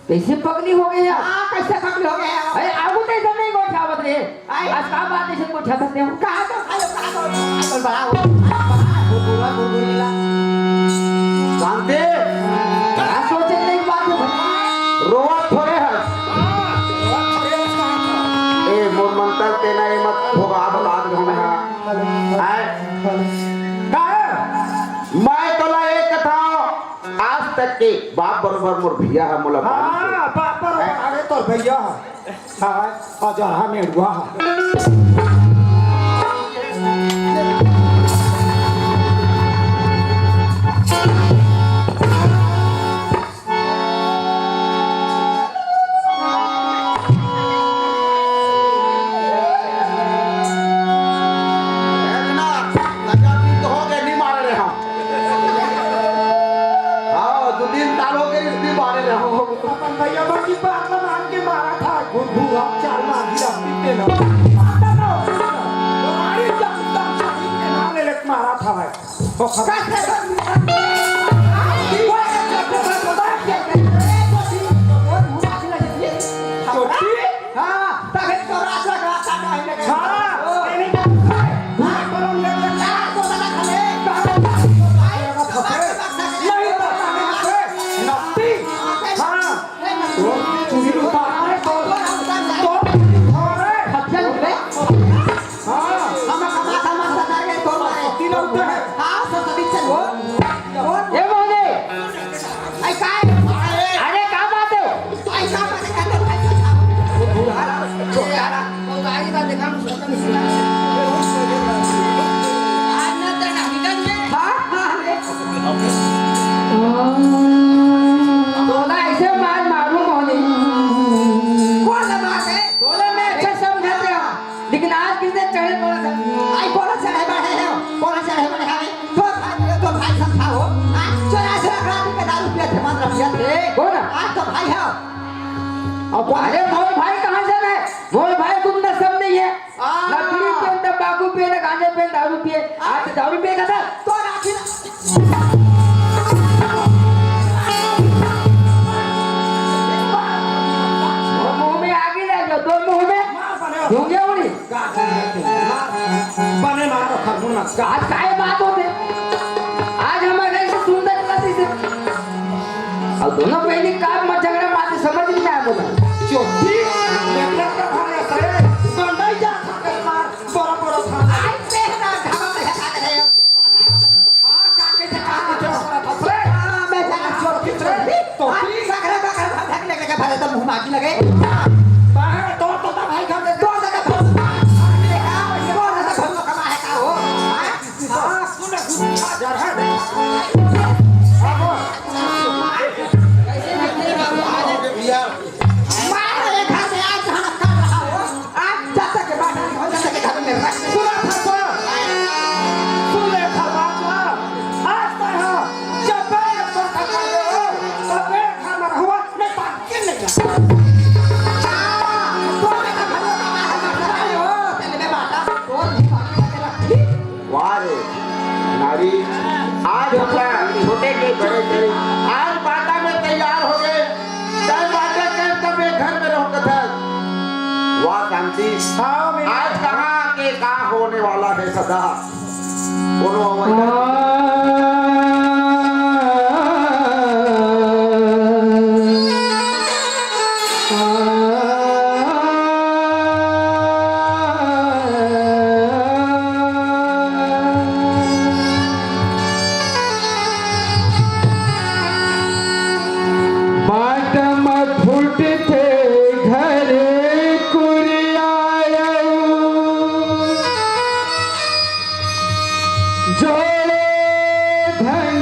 कैसे पगली हो गई यार? हाँ, कैसे पगली हो गई यार? अरे, आगू तो ऐसा नहीं गोठियावत रे। आई। आज का बात ऐसे गोठियावत हो? कहाँ तो खायो, कहाँ तो, कहाँ तो बड़ा हो, बड़ा हो, बुरा, बुरा, बुरा। शांति। क्या सोचे नहीं बात है भाई? रोवा थोड़े है। हाँ, रोवा थोड़े है। ए, मोर मंतर तेना ये मत भोगा, भोगा, भोगा। आए। का है? मैं तोला एक कथा आज तक के बाप बरोबर मोर भैया हा, मोला पालिस हे। हाँ, बाप बरोबर, हैं? अरे तोर भैया हा। हाँ, अजरहा मेड़ुआ हा। देखना, नजर दिन तो हो गए, नहीं मारे रहे हम। हाँ, दो तीन साल हो गए, नहीं मारे रहे हम। अपन भैया बड़की बात ला मान के मारा था, घुर घुर हम चार मार दिया, पीते ना। माता ना हो, हमारी जब तक शरीर के नाम ले लेके मारा था भाई। तो खबर। कैसे? छोटी? हाँ, तभी तो रात लगा था, नहीं लगा। हाँ, नहीं, नहीं। हाँ, तो हम लोग लगा, तो लगा था, ले। नहीं, तो नहीं, नत्ती। हाँ। तो चुरी लूटा। तो, तो, अरे। हाँ। हम कमा, कमा, सतार के तो मारे। तीन उठे हैं। हाँ, अब अरे मोर भाई कहाँ से है? मोर भाई गुमना सब नहीं है। ना बीड़ी पिए, ना तंबाकू पिए, ना गांजा पिए, ना दारू पिए। आज तो दारू पिए का था। तो राखी ना। वो मुंह में आगी लग गया, दो मुंह में। मार पड़े। ढूंढे उड़ी। का बने मारो खरमुना। आज काय बात होते? आज हमारे घर से सुंदर लती से। अब दोनों पहली कार में झगड़ा मारते समझ नहीं आया मुझे। चोटी, लेकर का भाई सरे, बंदाई जा खा के मार, बड़ा बड़ा था। आज पहला ढाबा में है, खा के है। हाँ, काके से काके जो बड़ा था सरे। हाँ, मैं जाना चोटी, चोटी। तो हाँ, भी बकरा, बकरा, भाग, भाग, लगे, भाग, तो मुंह मार लगे। बाहर तोड़ तो था भाई घर से। तोड़ दे, तोड़ दे, तोड़ दे, तोड़ दे, कमा है का हो? हाँ? वाह रे नारी, आज हमरा छोटे के बड़े के आज बाटा में तैयार हो गए, तय बाटा के तब ये घर में रहो कथक। वाह शांति, हाँ, मेरे आज कहाँ के का होने वाला है सदा। कोनो अवैया बाट म फूटथे घर कुरियायऊ। जोड़े धन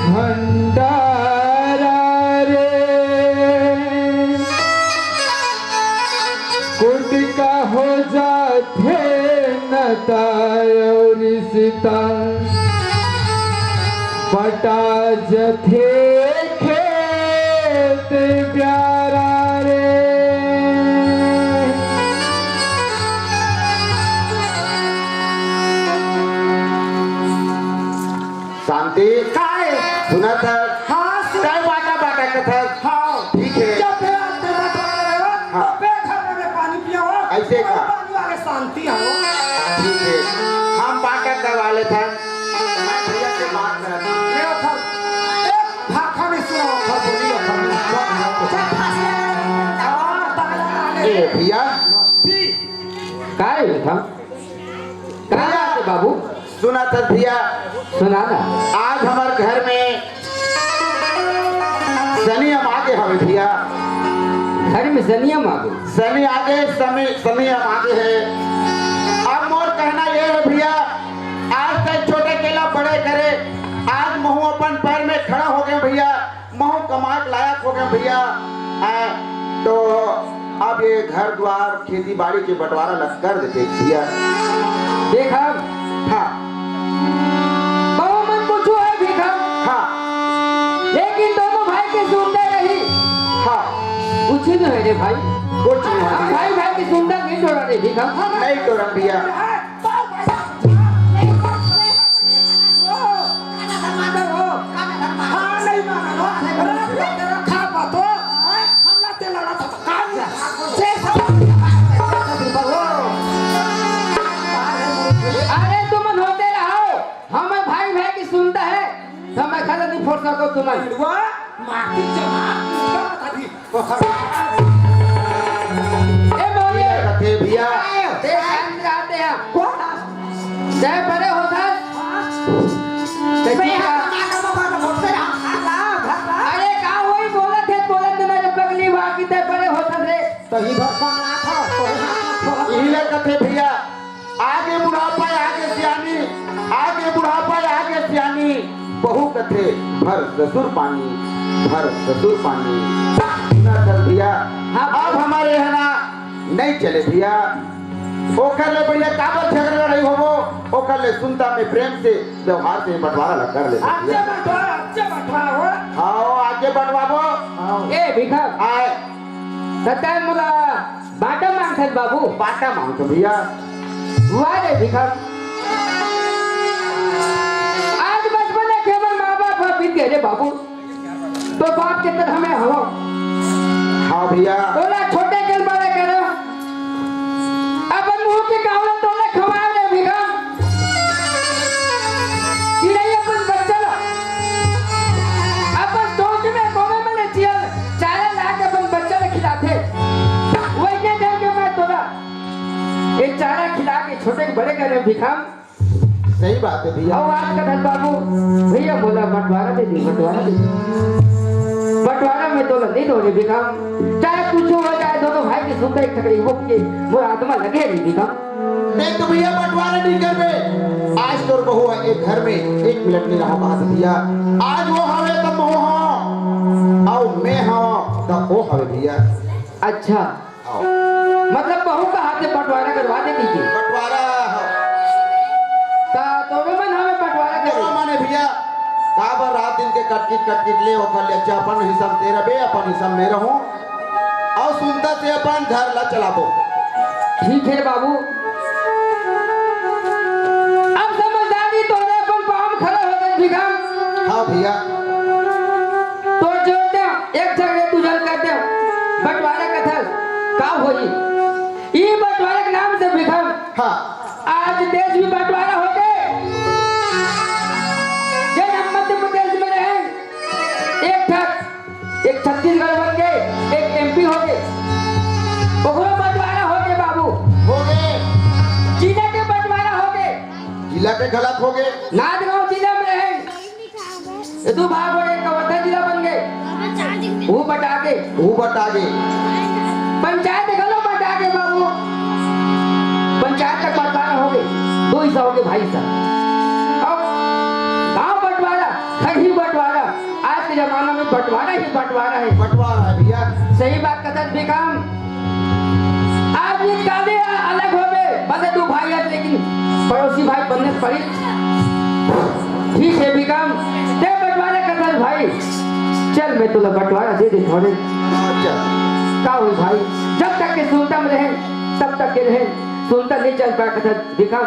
भंडारा रे, कुटका हो जाथे नता अउ रिश्ता, पटा जथे खेत प्यारा रे। शांति। काय? सुनत हस? हाँ, सुन- तय बाटा बाटा कथस। हाँ। ठीक है। जब भी आज पे बाटा बाटा रहे हो, हाँ। तब पे घर में पानी पिया हो। ऐसे का? और पानी वाले शांति हो। ठीक है। हम बाटा करवा लेथन। मैं भैया से बात करत हूँ। ये था। एक भाखा में सुनाओ, था बोलिए, था बोलिए। ए भैया। काय हुआ था? काय बात है बाबू? सुना था भैया। सुना ना। आज हमार घर में सनियम आगे हवे भैया। घर में सनियम आगे? सनी आगे, समी-, सनियम आगे है। अब मोर कहना ये है भैया, आज तक छोटे केला बड़े करे, आज महू अपन पैर में खड़ा हो गए भैया। महू कमाए के लायक हो गए भैया। हैं, तो अब ये घर द्वार खेती बाड़ी के बंटवारा लग कर देते भैया। देखा? हाँ। बहू मन कुछ है देखा? हाँ। लेकिन दोनों भाई के सुंदर रही। हाँ। कुछ नहीं है रे भाई। कुछ नहीं है। हम भाई भाई के सुंदर नहीं तोड़ा रे देखा? नहीं तोड़ा भैया। अरे तुमन होते रहो, हमर भाई भाई की सुनता है, समय खत्म नहीं फोड़ सको तुमन। माटी जमा, ए मौलिया। कथे भैया। ते शांत रहते हैं। जय बड़े होता। ते भैया, ठीक है। अरे का होई बोलत है, बोलत में जब पगली हुआ कि ते बड़े होता रे। तो ही भर का ना था, तो ही ना था। इही ले कथे भैया। आगे बुढ़ापा आगे सियानी, आगे बुढ़ापा आगे सियानी, बहू कथे भर ससुर पानी, भर ससुर पानी। ना चल भैया, हाँ। अब हमारे यहाँ ना नहीं चले भैया। ओकर ले भैया काबर झगड़ा लड़ाई होबो, ओकर ले सुनता में प्रेम से व्यवहार से बंटवारा लग कर ले भैया। आगे बंटवारा, आगे बंटवारा हो। हाँ, आगे बंटवाबो। ए भिखम, आय। त तैं मोला बांटा मांगथस बाबू। बांटा मांगथों भैया। वाह रे भिखम, आज बचपन के हमर माँ बाप ह बीत गे रे बाबू। तो बाप के तरह मैं हवं। हाँ भैया। तोला छोटे के बड़े करो, अपन मुंह के कावल तोला खवा दे भिखम। चिड़ै अपन बच्चा ला अपन टोंच में कोमे में चियल चारा ला के अपन बच्चा ला खिलाथे, वइसने ढंग के मैं तोला ये चारा खिला के छोटे के बड़े करे भिखम। सही बात है भैया। अउ आज कथस बाबू, भैया मोला बंटवारा दे दे, बंटवारा दे दे। बंटवारा मैं तोला नइ दों रे भिखम, चाहे कुछू हो जाए, दोनों भाई के सुनता एक ठकरी वो के मोर आत्मा लगे रे भिखम। मैं तो भैया बंटवारा नइ करबे। आज तोर बहू ह एक घर में एक मिनट नइ रहा पात भैया। आज वो हवे त महूं हवं, अउ मैं हवं त वो हवे भैया। अच्छा, मतलब बहू का हाथ से बंटवारा करवा दे दीजिए। बंटवारा हो। ता दोनों मन हमें बंटवारा करे। दोनों माने भैया, काबर रात दिन के कटकिट कटकिट ले ओखर ले अच्छा अपन हिस्सा में तेरा बे, अपन हिस्सा में रहूं। अउ सुनता से अपन घर ला चलाबो। ठीक है बाबू। अब समझदारी तोरे अपन पाँव में खड़ा हो गए भिखम। हाँ भैया। तो जोर दे, एक झगड़े तू जल कर दे। बंटवारा कथस, का होई? ई बंटवारा के नाम से भिखम। हाँ। आज देश भी बंटवारा हो गए। जे हम मध्य प्रदेश में रहे, एक ठक, एक छत्तीसगढ़ बन गए, एक एमपी हो गए। ओकरो बंटवारा हो गए बाबू। हो गए। जिला के बंटवारा हो गए। जिला के गलत हो गए। नांदगांव जिला में रहे, ये दू भाग हो गए, कवर्धा जिला बन गए, वो बटा के, वो बटा के। पंचायत घलो बटा के बाबू, पंचायत तक बंटवारा हो गए, दो हिस्सा हो गए भाई साहब। अब गांव बंटवारा, खरही बंटवारा, आज के जमाना में बंटवारा ही बंटवारा है। बंटवारा है भैया। सही बात कथस भिखम। आदमी काले अलग होबे, भले दू भाई हस, लेकिन पड़ोसी भाई बनने पड़ी। ठीक है भिखम, ते बंटवारा कथस भाई, चल मैं तोला बंटवारा दे दे थोड़े। अच्छा। का हो भाई, जब तक के सुनता में रहे, तब तक के रहे, सुनता नहीं चल पाए कथस भिखम।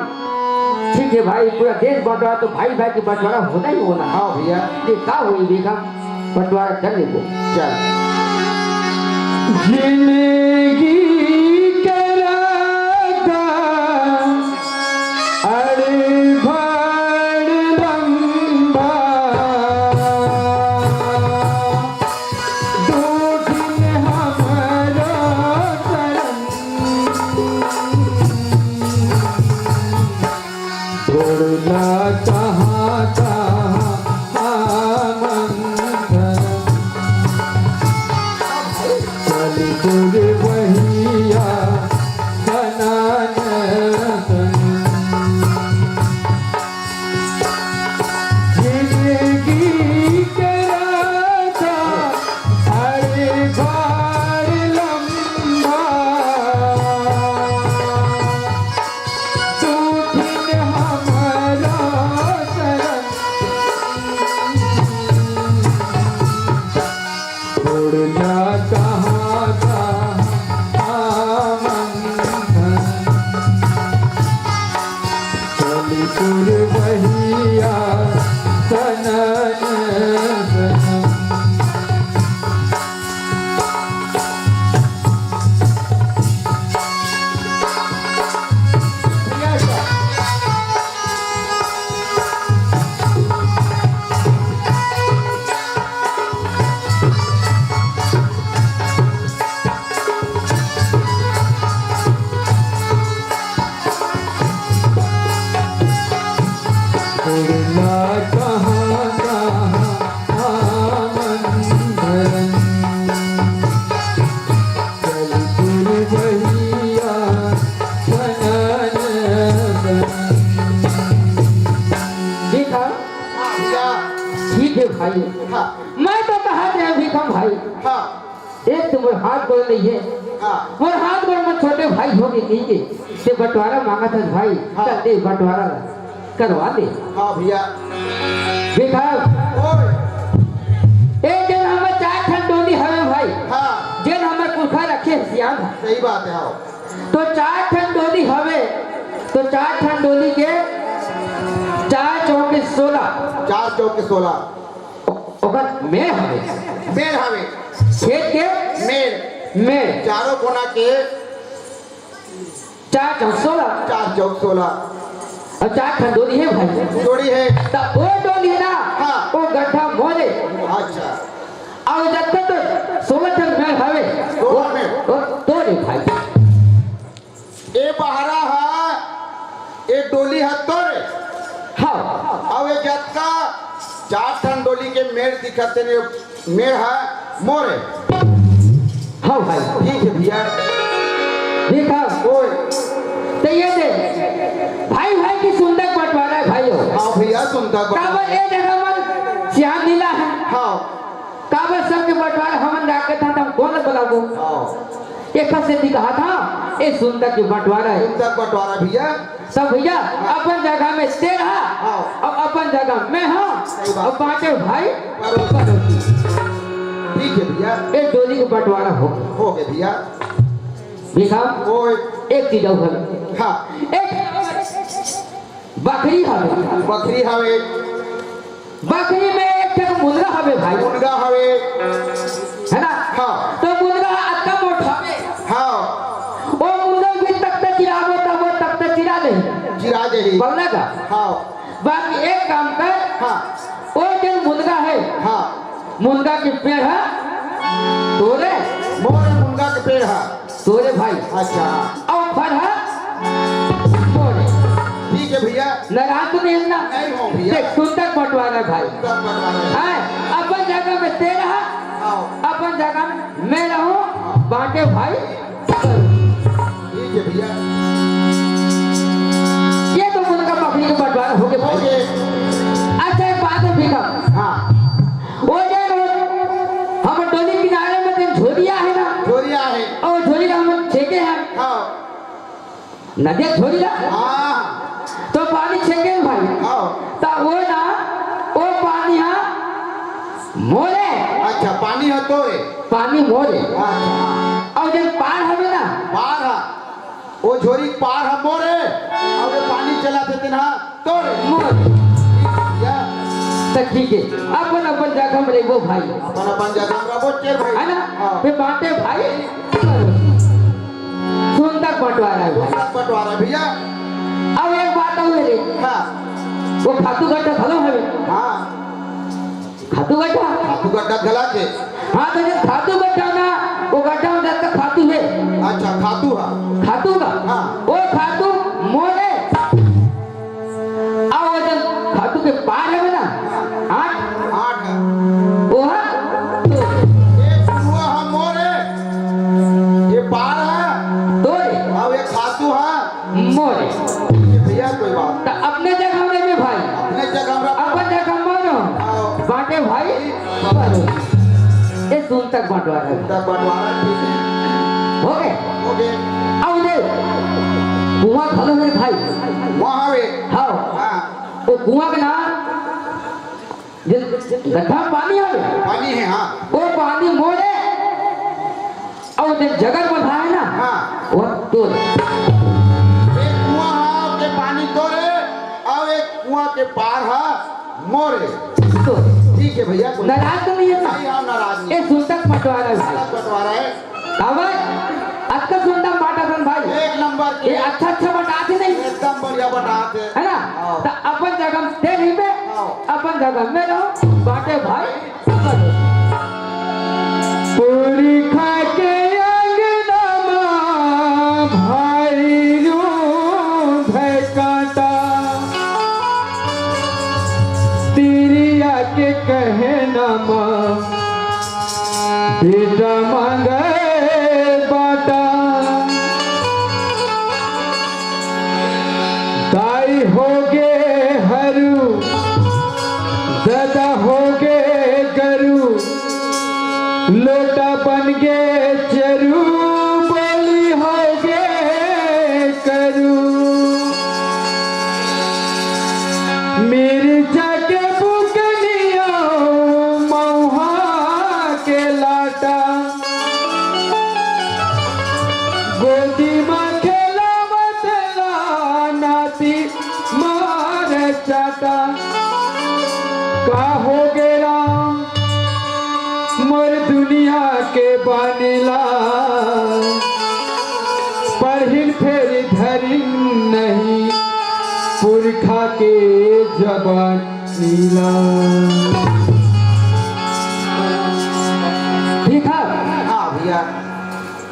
ठीक है भाई, पूरा देश बंटवारा तो भाई भाई के बंटवारा होना ही होना। हाँ भैया। ये का होई भिखम? बंटवारा कर लेबो। चल। जिंदगी के रास्ता अड़े बड़ लंबा, दो दिन हमारा करम। छोड़ना चाहता मंथन, चल तुर बहिया सनातन। जिंदगी के रास्ता अरे भार लंबा, तू बिन हमारा शरण छोड़ना कहाँ था आमंथन। चल तुर बहिया सनन सनन। उड़ना कहाँ कहाँ आमंथन। चल तुर बहिया सनन सनन। ठीक है। हाँ भैया। ठीक है भाई। हाँ। मैं तो कहा था भिखम भाई। हाँ। एक तो मोर हाथ गोड़ नइ हे। हाँ। मोर हाथ गोड़ में छोटे भाई हो के नइ हे। ते बंटवारा मांगत हस भाई, हाँ। चल दे बंटवारा ला, करवा दे। हाँ भैया। भिखम। ओए। एक जन हमर चार ठन डोली हवे सही बात है, हाँ। तो चार ठन डोली हवे, तो चार ठन डोली के चार चौके सोलह। चार चौके सोलह। ओकर मेड़ हवे। मेड़ हवे। खेत के मेड़। मेड़। चारों कोना के चार चौक सोलह। चार चौक सोलह। अउ चार ठन डोली हे भाई। डोली हे। त ओ डोली हे ना, हाँ। ओ गड्ढा मोरे। अच्छा। अउ जतका तो सोलह ठन मेड़ हवे, सोलह ओ, मेड़। ओ तोरे भाई। ए बहरा हा, ए डोली हा तोरे। हाँ। अउ ए जतका चार ठन डोली के मेड़ दिखत हे, मेड़ हा मोरे। हाँ भाई। ठीक है भैया। देखा। ओए। तो ये दे, भाई भाई की सुंदर बंटवारा है भाइयों। हाँ भैया, सुंदर बंटवारा। काबर ए जगह मन सियान नीला है। हाँ। काबर सबके बंटवारा हमन राखे था, त हम कोन ल बुलाबो? हाँ। एखर सेती कहा था, ए सुंदर के बंटवारा है। सुंदर बंटवारा भैया। सब भैया, हाँ। अपन जगह में तें रहा, हाँ। अउ अपन जगह में हाँ, सही बात। अउ बांटे भाई बरोबर। परोसी। ठीक है भैया। ए डोली के बंटवारा हो। हो गए भैया। देखा? ओए। एक चीज अउ है। हाँ। एक बकरी हवे। बकरी हवे। बकरी में एक ठन मुनगा हवे भाई। मुनगा हवे। है ना? हाँ। तो मुनगा अतका मोट हवे। हाँ। ओ मुनगा भी तख्ता चिराबो तब वो तख्ता चिरा देही। चिरा देही। बल्ला का? हाँ। बाकी एक काम कर। हाँ। ओ जेन मुनगा है। हाँ। मुनगा के पेड़ है तोरे। मोरे मुनगा के पेड़ है। तोरे भाई। अच्छा। अउ फर हा मोरे। ठीक है भैया। नाराज तो नहीं है ना? नहीं हो भैया। देख, सुंदर बंटवारा भाई। सुंदर बंटवारा। हैं, अपन जगह में तें रहा, हाँ। अपन जगह में मैं रहूं, हाँ। बांटे भाई। ठीक है भैया। ये तो मुनगा बकरी के बंटवारा हो गए भाई। हो गए। अच्छा, एक बात है भीखम। हाँ। ओ जेन हम डोली किनारे में तेन झोरिया है ना? झोरिया है। अउ झोरी ला हमन छेके हन। हाँ। नदिया झोरी ला? हाँ। तो पानी छेके हन भाई। हाँ। त ओ ना, ओ पानी हा मोरे। अच्छा, पानी हा तोरे। पानी मोरे। अच्छा, हाँ। अउ जेन पार हवे ना? पार हा। ओ झोरी के पार हा मोरे, अउ ये पानी चलत हे तेन हा तोरे। मोरे। या। त ठीक है, अपन अपन जगह में रहिबो भाई। अपन अपन जगह में रहिबो, चल भाई। है ना? हाँ। फिर बांटे भाई। सुंदर बंटवारा है भाई। सुंदर बंटवारा है भैया। अउ एक बात अउ है रे। हाँ। ओ खातू गड्ढा घलो हवे। हाँ। खातू गड्ढा? खातू गड्ढा घला के। हाँ, तो जेन खातू गड्ढा ना, ओ गड्ढा में जतका खातू हे। अच्छा, खातू हा। खातू का? हाँ। ओ खातू मोरे। अउ ओ जेन खातू के पार हवे ना, आठ। आठ। ओ हा? तो ये कुआ हा मोरे। ये पार हा। तोरे। अउ ये खातू हा। मोरे। ये भैया कोई बात। त अपने जगह में भी भाई। अपने जगह में। अपन जगह मानो। हाँ। बांटे भाई। ये सुंदर बंटवारा है। सुंदर बंटवारा, ठीक है। हो गए? हो गए। अब दे। कुआं घलो हे भाई। वहाँ हवे। हाँ। हाँ। वो कुआं के नाम, जे गड्ढा में पानी हवे। पानी है, हाँ। वो पानी मोरे। अउ जे जगह बंधा है ना, हाँ। वो तोरे। एक कुआं हा के पानी तोरे, अउ एक कुआं के पार हा मोरे। तोरे। ठीक है भैया, कोई नाराज तो नहीं है ना? नहीं, हम नाराज नहीं। ये सुंदर बंटवारा है भाई। सुंदर बंटवारा है। काबर? अतका सुंदर बांटा सन भाई। एक नंबर के। ये अच्छा अच्छा बंटाथे नहीं। एकदम बढ़िया बंटाथे। है ना? हाँ। त अपन जगह में तें रहिबे, हाँ। अपन जगह में रहो, बांटे भाई। पुरखा के अंगना मा भाई रूंधे कांटा, तिरिया के कहना मा बेटा मांगे बाटा। दाई होगे हरू, ददा होगे गरू, लोटा बन गे चरू, बोली होगे करू। मिर्चा के बुकनिया, मऊहा के लाटा। का हो गे राम मोर दुनिया के बनेला, पढ़िन फेर धरिन नहीं पुरखा के जबानीला। ठीक है। हाँ भैया।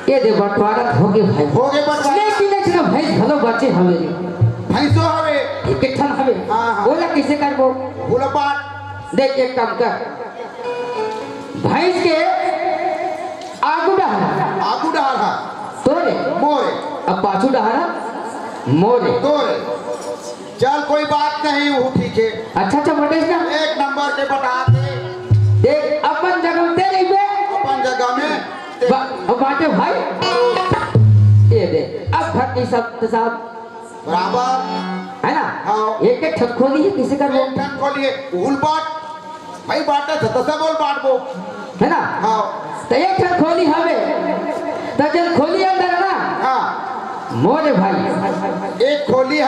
ये दे बंटवारा होगे भाई। होगे बंटवारा। लेकिन एक ना भैंस घलो बचे हवे रे। भैंसो हवे। एक ठन हवे। हाँ, हाँ। ओला कइसे करबो? ओला बांट। देख एक काम कर। भैंस के आगू डहर। आगू डहर हा। तोरे। मोरे। अब पाछू डहर हा। मोरे। तोरे। चल कोई बात नहीं, वो ठीक है। अच्छा, अच्छा, बटेस ना। एक नंबर के बटा दे। देख, अपन जगह में ते रहिबे। अपन जगह में ते। बा-, बांटे भाई। ये दे, अब घर की सब के सब। बराबर। है ना? हाँ। एक एक ठन खोली है, किसी का एक ठन खोली है, उल बांट। भाई बांटे तो तसे बोल बांटबो। है ना? हाँ। तो एक ठन खोली हवे, तो जन खोली अंदर है ना? हाँ। मोरे भाई। एक खोली है।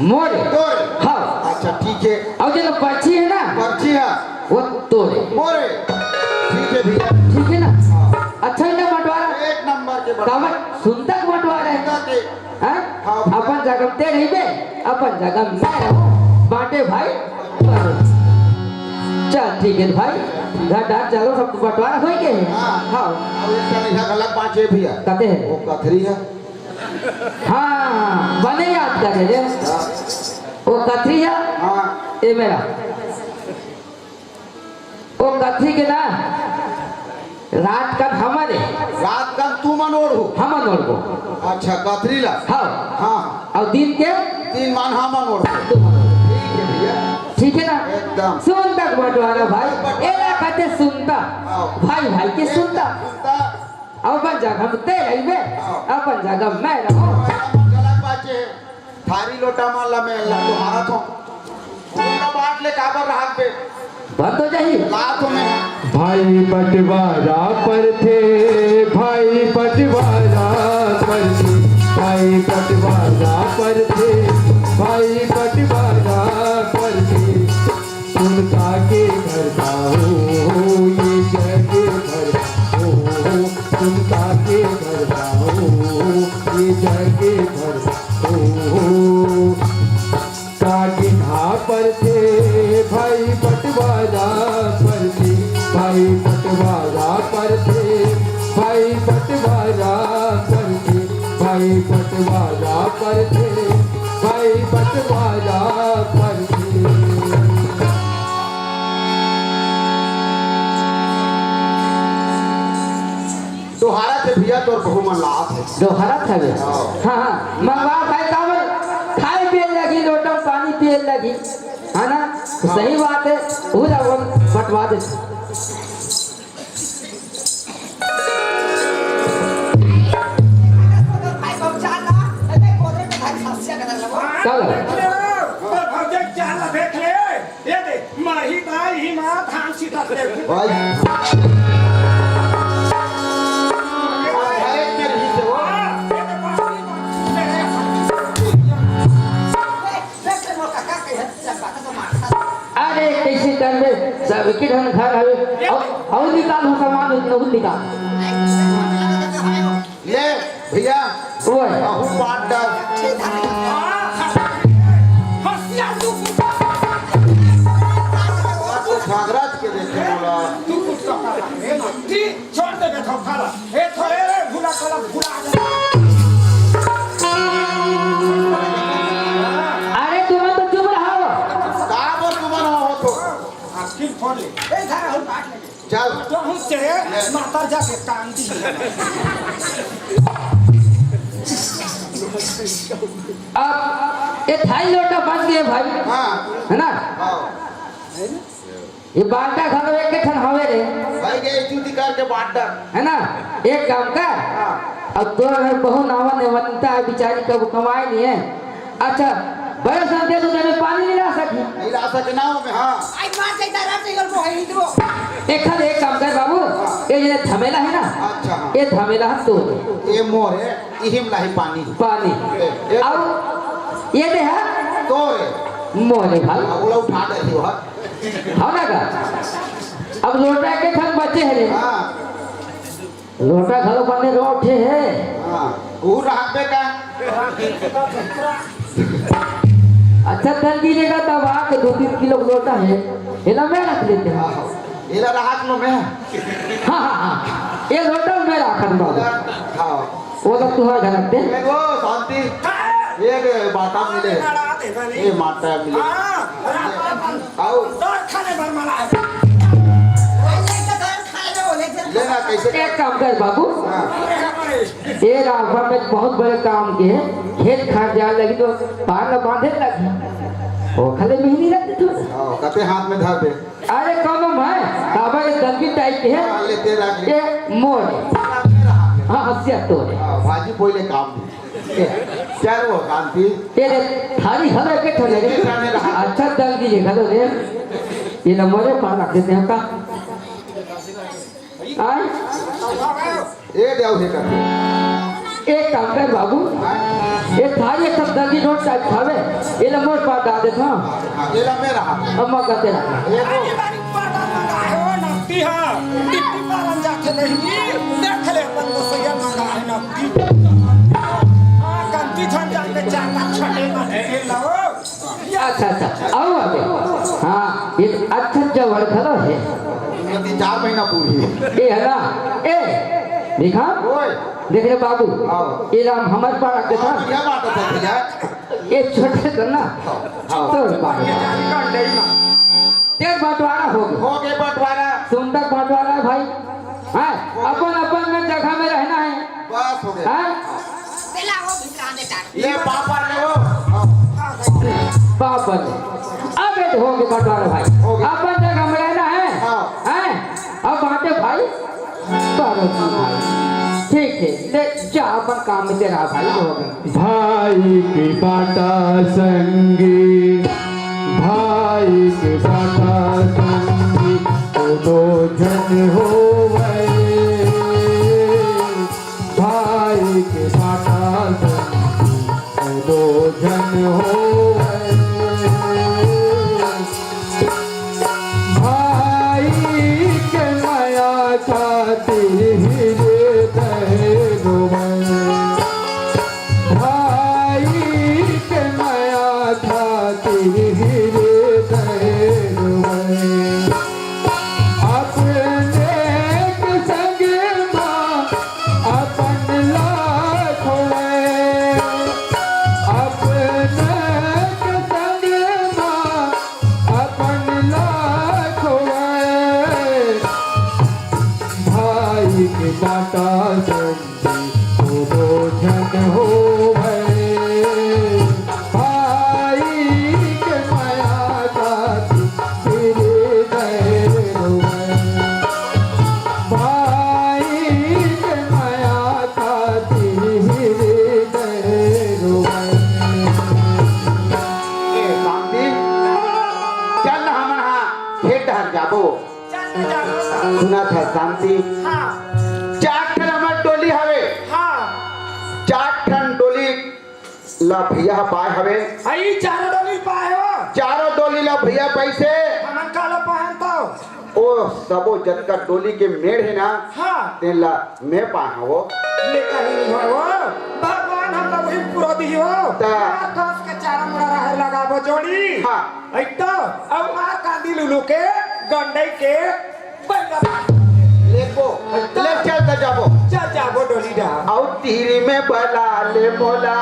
मोरे। तोरे। हाँ। अच्छा, ठीक है। और जो पर्ची है ना? पर्ची है। वो तोरे। मोरे। ठीक है भैया। ठीक है ना? हाँ। अच्छा है ना बंटवारा? एक नंबर के बंटवारा। काबर सुनता के बंटवारा है? सुनता के। हाँ? हाँ। अपन जगह में ते रहिबे, अपन जगह में मैं रहूं। बांटे भाई। चल ठीक है भाई, घर डार चलो, सब बंटवारा हो गए है। हाँ। हाँ। अब एक ठन इधर गलत बांचे भैया। कते है? वो कथरी है। हाँ, बने याद करे रे। हाँ। वो कथरी है। हाँ। ये मेरा। वो कथरी के ना, रात कन हमरे। रात कन तुमन ओढ़ो। हमन ओढ़बो। अच्छा, कथरी ला। हाँ। हाँ। और दिन के? दिन मान हमन ओढ़बो। तुमन ओढ़बो। ठीक है भैया। ठीक है ना? एकदम। सुनता के बंटवारा भाई। बंटवारा। एला कथे सुनता। हाँ। भाई भाई के सुनता। सुनता। अपन जगह में ते रहिबे, हाँ। अपन जगह में मैं रहूं। हाँ, हमन गलत बांचे। थारी लोटा मन ला मैं ला तो हारत हूं। ओला बांट ले काबर रहत बे? बंद हो जाही। लात हूं मैं। भाई बंटवारा परथे, भाई बंटवारा परथे, भाई बंटवारा परथे, भाई बंटवारा परथे। सुनता के घर जाओ, ये जग भर हो, सुनता के घर जाओ, ये जग भर हो। कागिधा परथे, भाई बंटवारा परथे, भाई बंटवारा परथे, भाई बंटवारा परथे, भाई बंटवारा परथे, भाई बंटवारा परथे। दोहारा थे भैया, तोर बहू मन ला आथे। दोहारा थे बे? हाँ। हाँ, हाँ। मंगवा भाई, काबर खाए पिए लगी, लोटा पानी पिए लगी, है ना? तो सही बात है, वो ला बंटवा दे। चल। भौजाई के चाल ला देख ले। ये दे, माही दाई ही माँ धान सीधा दे। भाई। अरे, मेरी से वो। हाँ, ये दे, बाप रे, बाप रे। अरे, कैसे करबे? सब एक ही ढंग घर हवे। अउ, अउ निकाल हो सामान, उतना निकाल। ले भैया, ओए। अहू बात डर। तो सागराज के देखे बोला। छोड़ दे बेटा, खा ला। ए, थोड़े रे, भूला कला, भूला आ जा। अरे, तुमन तो चुप रहो। का बोल तुमन हो तो? आ, फिर फोन ले। ए, इधर आओ, काट ले। चल। तो हम तेरे माता जा के काम दी। अब ये थाई लोटा बन गए भाई। हाँ। है ना? हाँ। ये बांटा घलो एक ठन हवे रे। भाई के चूती करके बांटा। है ना? एक काम कर। हाँ। अब तोर घर बहू नावा नेवंता है, बेचारी कब कमाए नहीं है। अच्छा, बड़े संते तू जब पानी नहीं ला सकी। नहीं ला सके ना मैं, हाँ। आई मार जाता रात नहीं गल को है इधरो। एक खाली एक काम कर बाबू, ये जे थमेला है ना, अच्छा, हाँ। ये थमेला है तो ये मोर है, इहिम लाही पानी। पानी। ए, ए। अब ये दे है? तो है। मोरे भाई। अब उला उठा दे तू, हाँ। हो ना गा? अब लोटा के ठन बचे हे रे। हाँ। लोटा घलो बने रोठे हे। हाँ, वो राहक बे का। अच्छा, धन गिरेगा तब आके दो तीन किलो लोटा हे, एला मैं रख लेते हैं। हाँ, एला राहक लो मैं। हाँ, हाँ, हाँ, ये लोटा मैं राखत बाबू। हाँ। वो तो तुम्हारे घर रखते हैं। ए, वो शांति, एक बाटा मिले। ए, माटा मिले। आओ। लेना कैसे? एक काम कर बाबू, हाँ। ये रास्ता में बहुत बड़े काम के खेत खार जाए लगी तो पार न बांधे लगी। वो खले में ही नहीं रखते थे। हाँ, कते हाथ में धर दे। अरे कौन है? काबर ये दलगी टाइप के है? हाँ, ले, तेरा ले। ये मोर। तेरा, तेरा हाथ में। हाँ, हंसिया तो है। हाँ, भाजी पोइले काम नहीं। ए, क्या रे वो कांति? ये रे, थारी घलो के ठो ले रे। ये जाने रहा। अच्छा दलगी ये घलो रे। ये नंबर है, पार रख देते हैं का? आय? ये देव हे कर। एक काम कर बाबू, ये थारी सब दलगी नोट टाइप खावे, ये नंबर पार डाल देता। हाँ, ये लंबे रहा। अम्मा कहते रहा। ये तो नकदी हा, टिप्पी पालन जाके नहीं, देख ले अपन मुसैया मंगा है नकदी। हाँ, गंती झंझट के चार पाँच छटे में ढेर लो। अच्छा, अच्छा, आओ आगे। हाँ, ये तो अच्छा जवड़ खड़ा है। ये तीन चार महीना पूरी। ए, है ना? ए, देखा? ओए। देख रे बाबू, आओ। ये राम हमारे पार रख देता। हाँ, क्या बात है भैया? ये छोटे से ना। हाँ। तो बात। तेज बंटवारा हो गया। हो गए बंटवारा। सुंदर बंटवारा है भाई। हाँ, अपन अपन में जगह में रहना है। बस हो गया। हाँ? ले पापड़ ले वो। पापड़ ले। अब ये हो गया बंटवारा भाई। हो गया। अपन जगह में रहना है। हाँ। हैं? अब बांटे भाई। बारह की भाई। ठीक है, ले जा अपन काम में तेरा भाई हो गया। भाई के बाटा संगी, भाई के बाटा संगी, तो दो जन होवे। भाई के बाटा संगी, तो दो जन होवे। भाई के मया खातिर हृदय रोवे। भाई के मया खातिर हृदय रोवे। अपने के संग मा अपन ला खोवे। अपने के संग मा अपन ला खोवे। भाई के बाटा संगी, दो जन होवे। भाई के मया खातिर हृदय रोवे। भाई के मया खातिर हृदय रोवे। ए, शांति, चल हमन हा खेत डहर जाबो। चल न जाबो। सुनत हस शांति? हाँ। चार ठन हमर डोली हवे। हाँ। चार ठन डोली ला भैया ह पाए हवे। अई चारों डोली पाए हो? चारों डोली ला भैया पैसे। हमन काला पाहन तो? ओ सबो जतका डोली के मेड़ हे ना, हाँ। तेन ला मैं पाए हवो। ले कहीं नहीं हो वो। भगवान हमला वही पूरा दी हो। ता। मार घास के चारा मुड़ा रहे लगाबो जोड़ी। हाँ। अई तो, अब मार कांदी लुलू के, गंडई के, लेको, ले चल त जाबो। चल जाबो डोली डहा। अउ तीरी में बला ले मोला।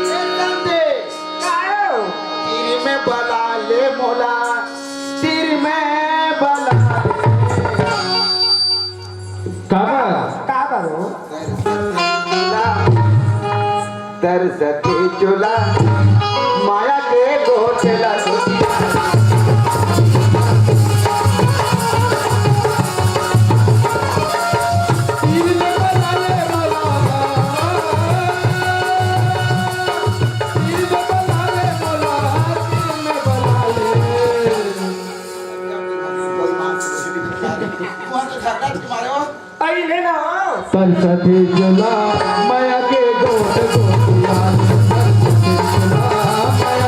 ए नंदे। काहे हो? तीरी में बला ले मोला। तीरी में बला ले। काबर? काबर हो? तरसती चुला, माया के गोठला। अई ले ना। तरसती चुला, माया के गोठ गोठिया। तरसती चुला, माया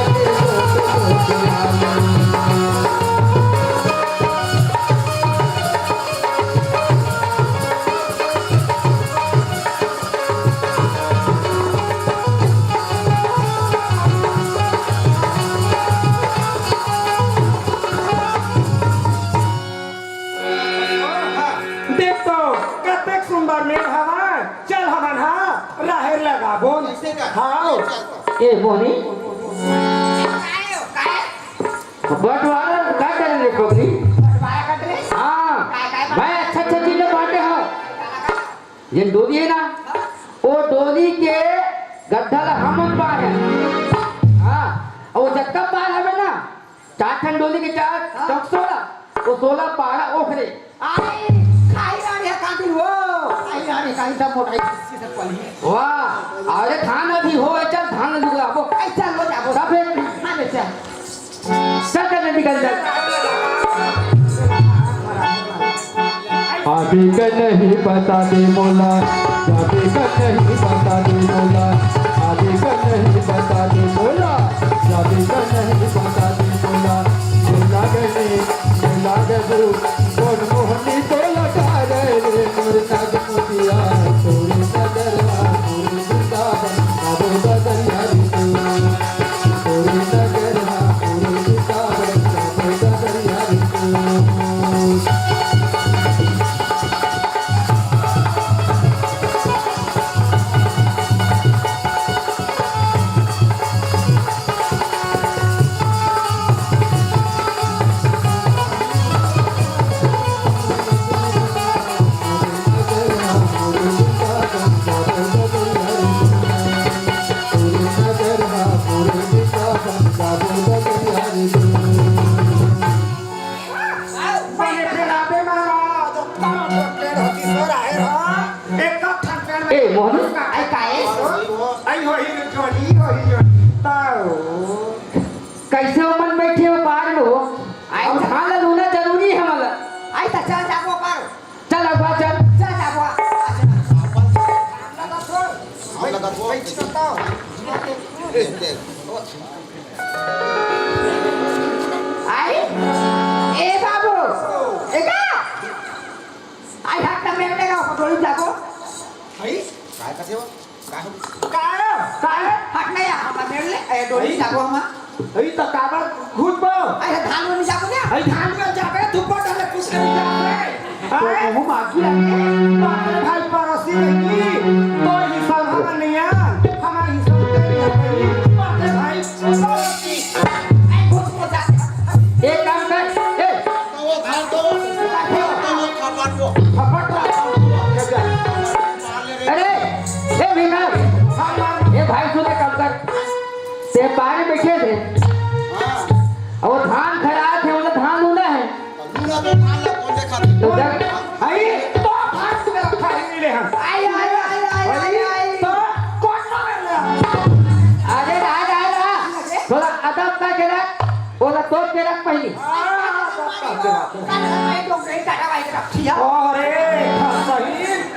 हाँ। ए मोहनी, बंटवारा का करे रे पगली? हाँ, मैं अच्छा अच्छा चीज बांटे हूँ। जेन डोली हे ना, वो डोली के गड्ढा ला हमन पाए हन। हाँ, अउ जतका पार हवे ना, चार ठन डोली के चार हाँ। चौक सोला, वो सोला पारा ओखरे। आई, खाई रानी हे कांतिल वो। खाई रानी, खाई सब मोटाई किसी से पली। वाह, अरे धान अभी हो, चल धान लुगला वो। ऐसा लो जाबो। सब एक हाँ, ले चल। चल, चल, निकल, चल। आगे का नहीं बता दे मोला, आगे का नहीं बता दे मोला, आगे का नहीं बता दे मोला, आगे का नहीं बता दे मोला। मोला गने, मोला गजू, कौन मोहनी तो लगा रे रे, मोर नाग मोतिया, तोरे नजर, तोरे बने फिर आबे मारा, जो काम करते रहती सो रहे रहा। एक ठन पेड़ में ए, मोहन। आई काहे? आई होही रे जोड़ी, होही जोड़ी। ताऊ। कैसे ओमन बैठे हो बाहर में हो? आई अब त धान ला लूना जरूरी है हमला। आई त चल जाबो पर। चल अगवा चल। चल जाबो। लगा तो। लगा तो। बैठ सकता हूँ। आई, ए बाबू, ए का? आई हाथ ना मेरे का पटोरी जाको। आई? काय कथे हो? काय हो? काय? काय? हट ना यार, हम मेरे ले, ए, डोली जाको हम। आई तो काबर घुसबो? अरे धान में जाको ना? आई धान में जाबे, धूप डाले कुछ नहीं जाबे। तो आई? मुँह मार दिया। बाप रे भाई, पड़ोसी नहीं, तो ही सब हमार नहीं है, हमार ही सब नहीं है भाई। बाप रे भाई, पड़ोसी। आई घुस को जा। एक काम कर, ए, अरे, ए भीमा, ए भाई सुन, एक काम कर, ते बाहर बैठे थे, और धान खड़ा थे, मतलब धान लूना है। तो जब आई, तो धान तुम्हें रखा ही नहीं ले हम। आई, आई, आई, आई, आई, आई। तो कौन सा ले ले हम? अरे, रहा, रहा, रहा। थोड़ा अदब का के रख, बोला तो के रख पहली। अरे, सही,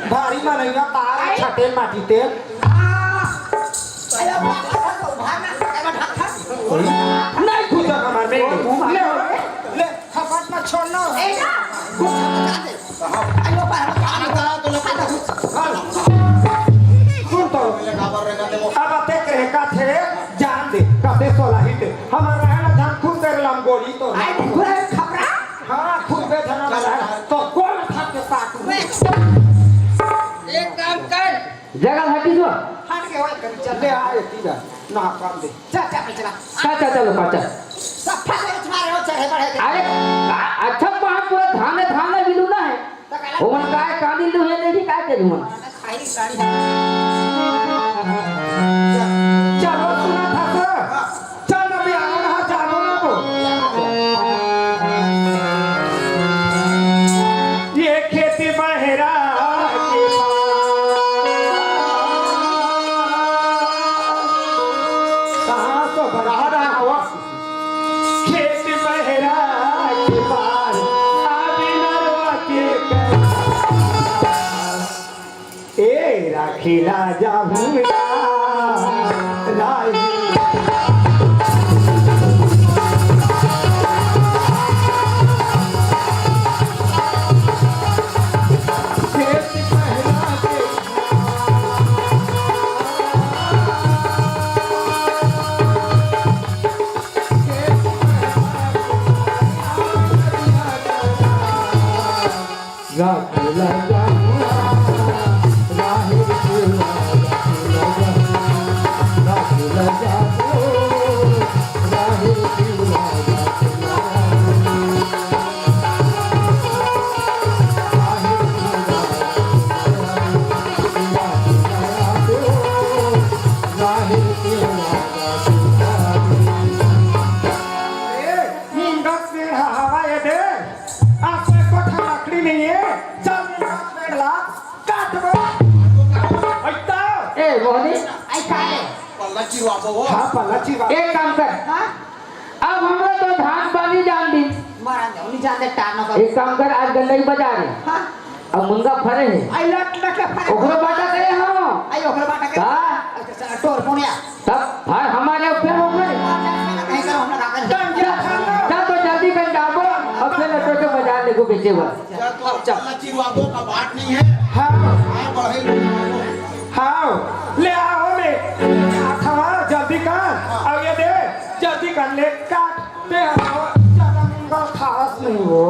भारी मनैया तार छटे माटी ते। नहीं पूछा हमार में। ले, ले, खपत मत छोड़ना। ए ना, कुछ बता दे। आयो, पर हम काम बता दो, लोग बता दो। सुन तो, अब देख रहे का थे, जान दे, का दे सोला ही दे। हमारा है ना, जान खुद तेरे लाम गोली तो। आई, खुद खपरा। हाँ, खुद बे धना वाला है। तो कौन था के साथ में? एक काम कर। जगह हटी जो। हट के ओए करी चल। ले आ, ये तीरा। ना काम दे। चल, चल, चल। चल, चल, चल, चल। सब खा ले, तुम्हारे हो, चढ़े बढ़े के। अरे, आ-, अच्छा, वहाँ पूरा धान है, धान है, बिलू ना है। तो कहला ओमन काय काबिल तो है, देखी काय करी ओमन। आई गाड़ी। चलो, सुना था सर। चल अभी आना है, जानो ना वो। ये खेती बहरा के पास। कहाँ से बहरा हवा? खेत बहरा के पार, आवे नरवा के पार। ए राखी राजा हुआ राही। खेत बहरा के ए, नीम का पेड़ ह हवा ये दे, आपको एक कोठा लकड़ी नहीं है, चल नीम का पेड़ ला, काट दो। ऐसा। ए, मोहनी। ऐसा है। पल्ला चिरवा दो। हाँ, पल्ला चिरवा। एक काम कर। हाँ? अब हमरो तो धान पानी जान दी। मारा जाओ, नहीं जानते टार ना कर। एक काम कर, आज गंडई बजा रे। हाँ। अब मुनगा फरे है। आई लट लट के फरे। ओकरो बाटा करे हम। आई ओकरो बाटा के। का? अच्छा, चला, टोर पुनिया। तब भाई हमारे ऊपर हो गए। नहीं करो, हम लोग आकर। जा, जा तो जल्दी कर जाबो। अब फिर लटो के बाजार लेगो बेचे हुआ। चल, चल। पल्ला चिरवा दो, कबाट नहीं है। हाँ। हाँ, बढ़े लोग। हाँ, ले आओ ले। अथवा जल्दी कर। अब ये दे, जल्दी कर ले, काट। ते हमारा ज्यादा मुनगा खास नहीं हो।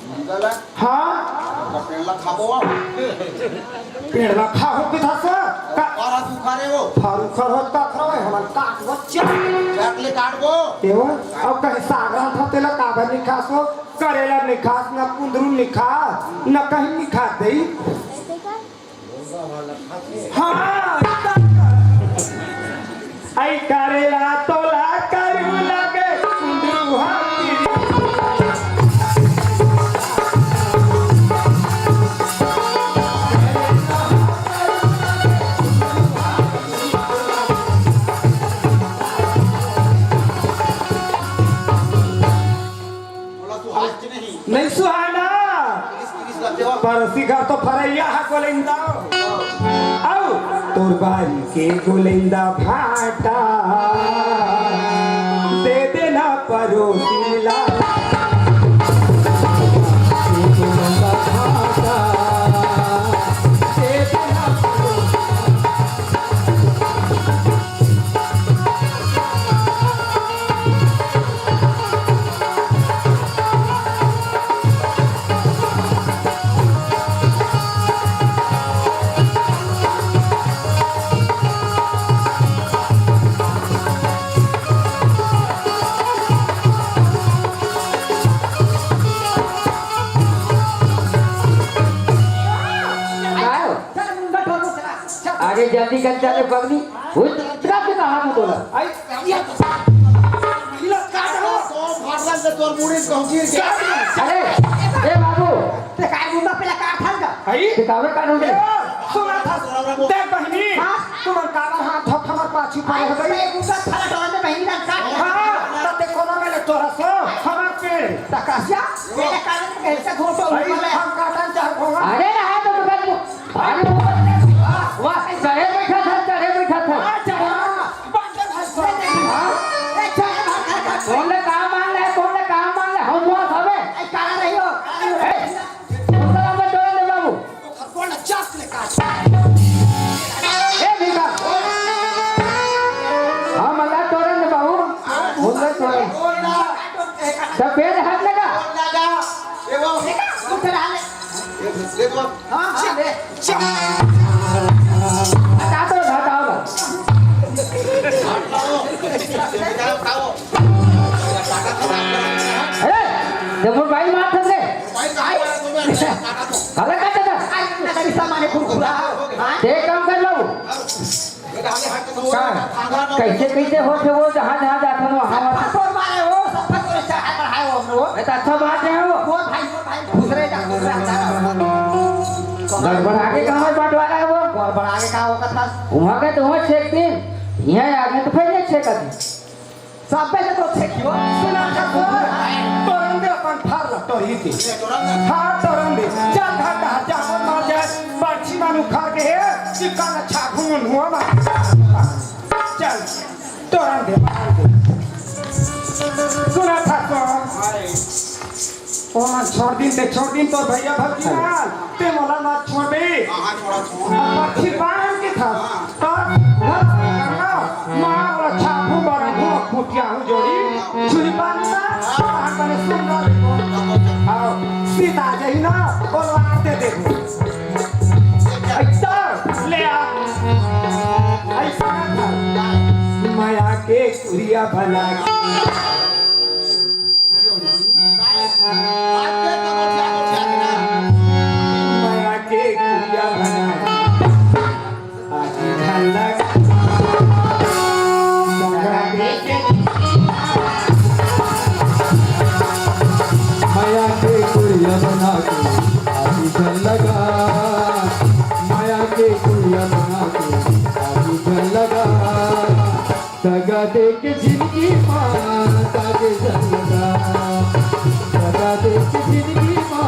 मुनगा ला? हाँ। तो पेड़ ला खाबो। पेड़ ला खाहो के था सर। का? और हाथ उखाड़े हो। फारू खर हो का खरो है, हमन काट बच्चा। काट ले, काटबो। एवं, अब कहीं सागरा था तेला काबर नहीं खासो, करेला नहीं खास, ना कुंदरू नहीं खास, ना कहीं नहीं खास दे। हाँ, आई करेला तोला करू लगे कुंदरू हाथी। बोला तू आज नहीं। नहीं सुहाना। पड़ोसी घर तो फरैया है गोलेंदा। आओ, तोर बारी के गोलेंदा भाटा दे देना पड़ोसी ला। गोलेंदा भाटा दे देना पड़ोसी। अरे जल्दी कर, चले पगली। उठ, इतना भी कहाँ को बोला? आई, ये तो, ये काट दो। तो फाटला से तोर मुड़ी से पहुंची के। अरे, ए बाबू। ते काय गुंडा पेला काट थान का? आई? ते काबर काट होगे? ए, सुना था। देख बहिनी, हाँ? तुमन काबर हाथ धोखा मत पाछी पड़े हो गई। ते गुंडा थाला टोला में बहिनी ना काट। हाँ, तो ते कोना में ले तोरा सो, हमार पेड़। तकासिया, ये कारण कैसे घोटो भाई, ऊपर ले? हम काटन चाह रहे हैं। अरे रहा तो तुम्हें अरे, वाह, चढ़े बैठा था, चढ़े बैठा था। हाँ, चढ़ा। हाँ? ए, चढ़े बैठा था। कौन ले काम मान ले, कौन ले काम मान ले, हम हुआ सबे। ए, कहाँ रही हो? ए, दूसरा में जोड़े ले बाबू। कौन चक ले काट? ए, भीखा। हम अल्लाह तोड़े ले बाबू। बोल ले तोड़े। सब बेद हाथ लगा। ए, वो। उतर आ ले। हाँ, हाँ, ले। हटा दो, हटाओ ना। अरे, जब मोर भाई मार थे। अरे, क्या कहता? अरे, ना, ना, सामान है, कुरकुरा। हाँ? एक काम कर लो। का? कैसे, कैसे होथे वो, जहाँ, जहाँ जाथन, वहाँ, वहाँ। सब पर मारे हो, सब पर चढ़ाई बढ़ाए हो हम लोग। ये तो अच्छा बात है वो। मोर भाई, मोर भाई, दूसरे जा, दूसरे जा। गड़बड़ा के कहाँ बंटवारा है वो? गड़बड़ा के कहाँ होगा था? वहाँ के तो वहाँ छेक दिन, यहाँ आ गए तो फिर नहीं छेक दिन। सब पहले तो छेकियो। सुना था तो? तोरन दे अपन फार ला, तोरी थी। हाँ, तोरन दे। चल, घर का हत्या मत मार जाए। बर्छी मन उखाड़ के हे, चिक्का न छागू मन हुआ मार। चल, तोरन दे, तोरन दे। सुना था तो? ओ मन छोड़ दिन, ते छोड़ दिन तो भैया भक्ति लाल। ते मोला मत छोड़ दे। कहाँ छोड़ा तू? अब पक्षी पालन के था। हाँ। तो घर करना, माँ और छापू बना दो, कुटिया हूँ जोड़ी। छुरी पालन ना, कहाँ करे सुंदर। हाँ, सीता जही ना, बोलवा दे दे। ऐसा ले आ। ऐसा ना था। के कुरिया बना के। मया के कुरिया बना के। आज झलक। मया के कुरिया बना के। आज झलक। मया के कुरिया बना के। आज झलक। दगा दे के जिंदगी मा दागे झलक। दगा दे के जिंदगी मा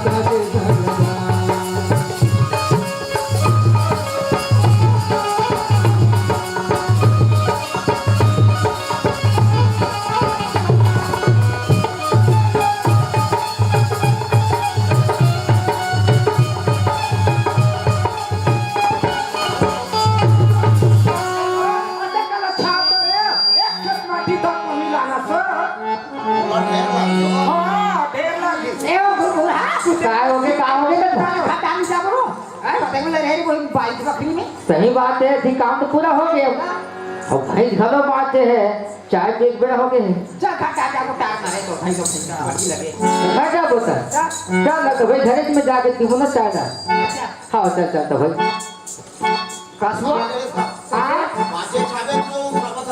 दागे झलक। हाँ, ढेर लागिस। ए, ओ घुरघुरा, काय होगे, का होगे, त खटान जा बरो। हैं, पता नहीं लग रहा है, वो बाइक पकड़ी में। सही बात है, ठीक काम तो पूरा हो गया। अब भैंस घलो बाँचे है, चाय के एक बेरा हो गए है। जा, खा, खा, खा, वो टार मारे तो भैंस, भैंस, भैंस लगे। मैं क्या बोलता है? क्या? चल ना तो भाई, घरे में जाके पीबो ना चाय ना। अच्छा। हाँ, चल, चल तो भाई। कसवा? हाँ?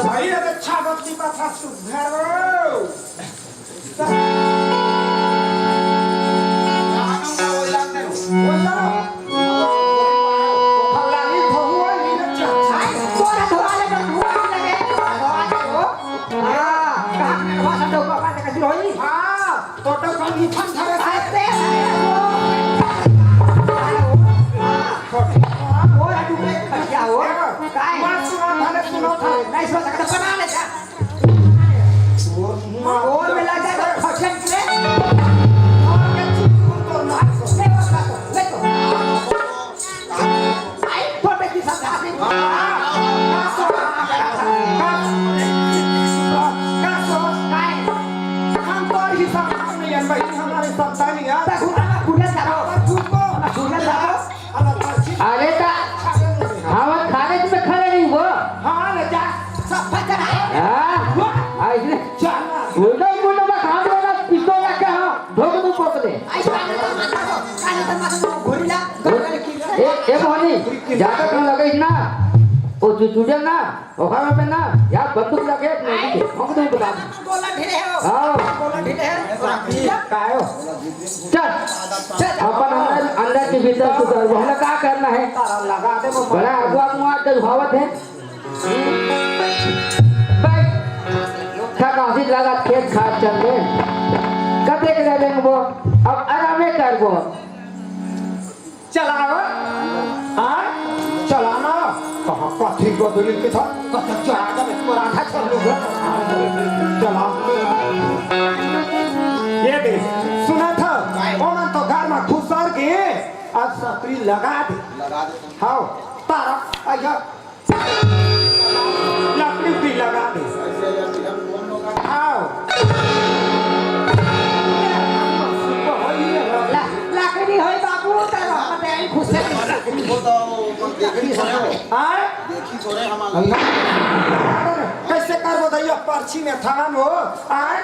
भाई, अबे छागल की बात है, सुधरो। अरे ता, हम खाने में खड़े नहीं वो। हाँ? आ, इसने उल्टा ही उल्टा बस हाथ में ना पिस्तौल रख के, हाँ, ठोक दो पोक दे। ए, ए मोहनी, ज्यादा कम लगे ना, वो चुचुड़िया ना, ओखर पे ना, यार बंदूक लगे, नहीं, हम तो बता दे। हाँ। का हो? चल, अपन अंदर, अंदर के भीतर सुधर, वहला का करना है? बड़ा अगुआ मुआ दलभावत है। भाई, थकासी लगा खेत खार चल दे। कते के दे देंगे वो? अब आरामे करबो। चलाओ। हाँ? चलाना। कहाँ पथरी को दुनिया के था? कतक चढ़ा के मैं तुम्हारा आधा छोड़ लूंगा। चला। ये देख, सुना था? ओमन तो घर में घुसर के आज सतरी लगा दे। लगा दे। हाँ, तारा, आइया। लकड़ी उकड़ी लगा दे। आओ। ला-, लकड़ी होई बाबू, त हम देई खुश से। हाँ? कैसे करबो दैया, पर्ची में थान हो? हाँ?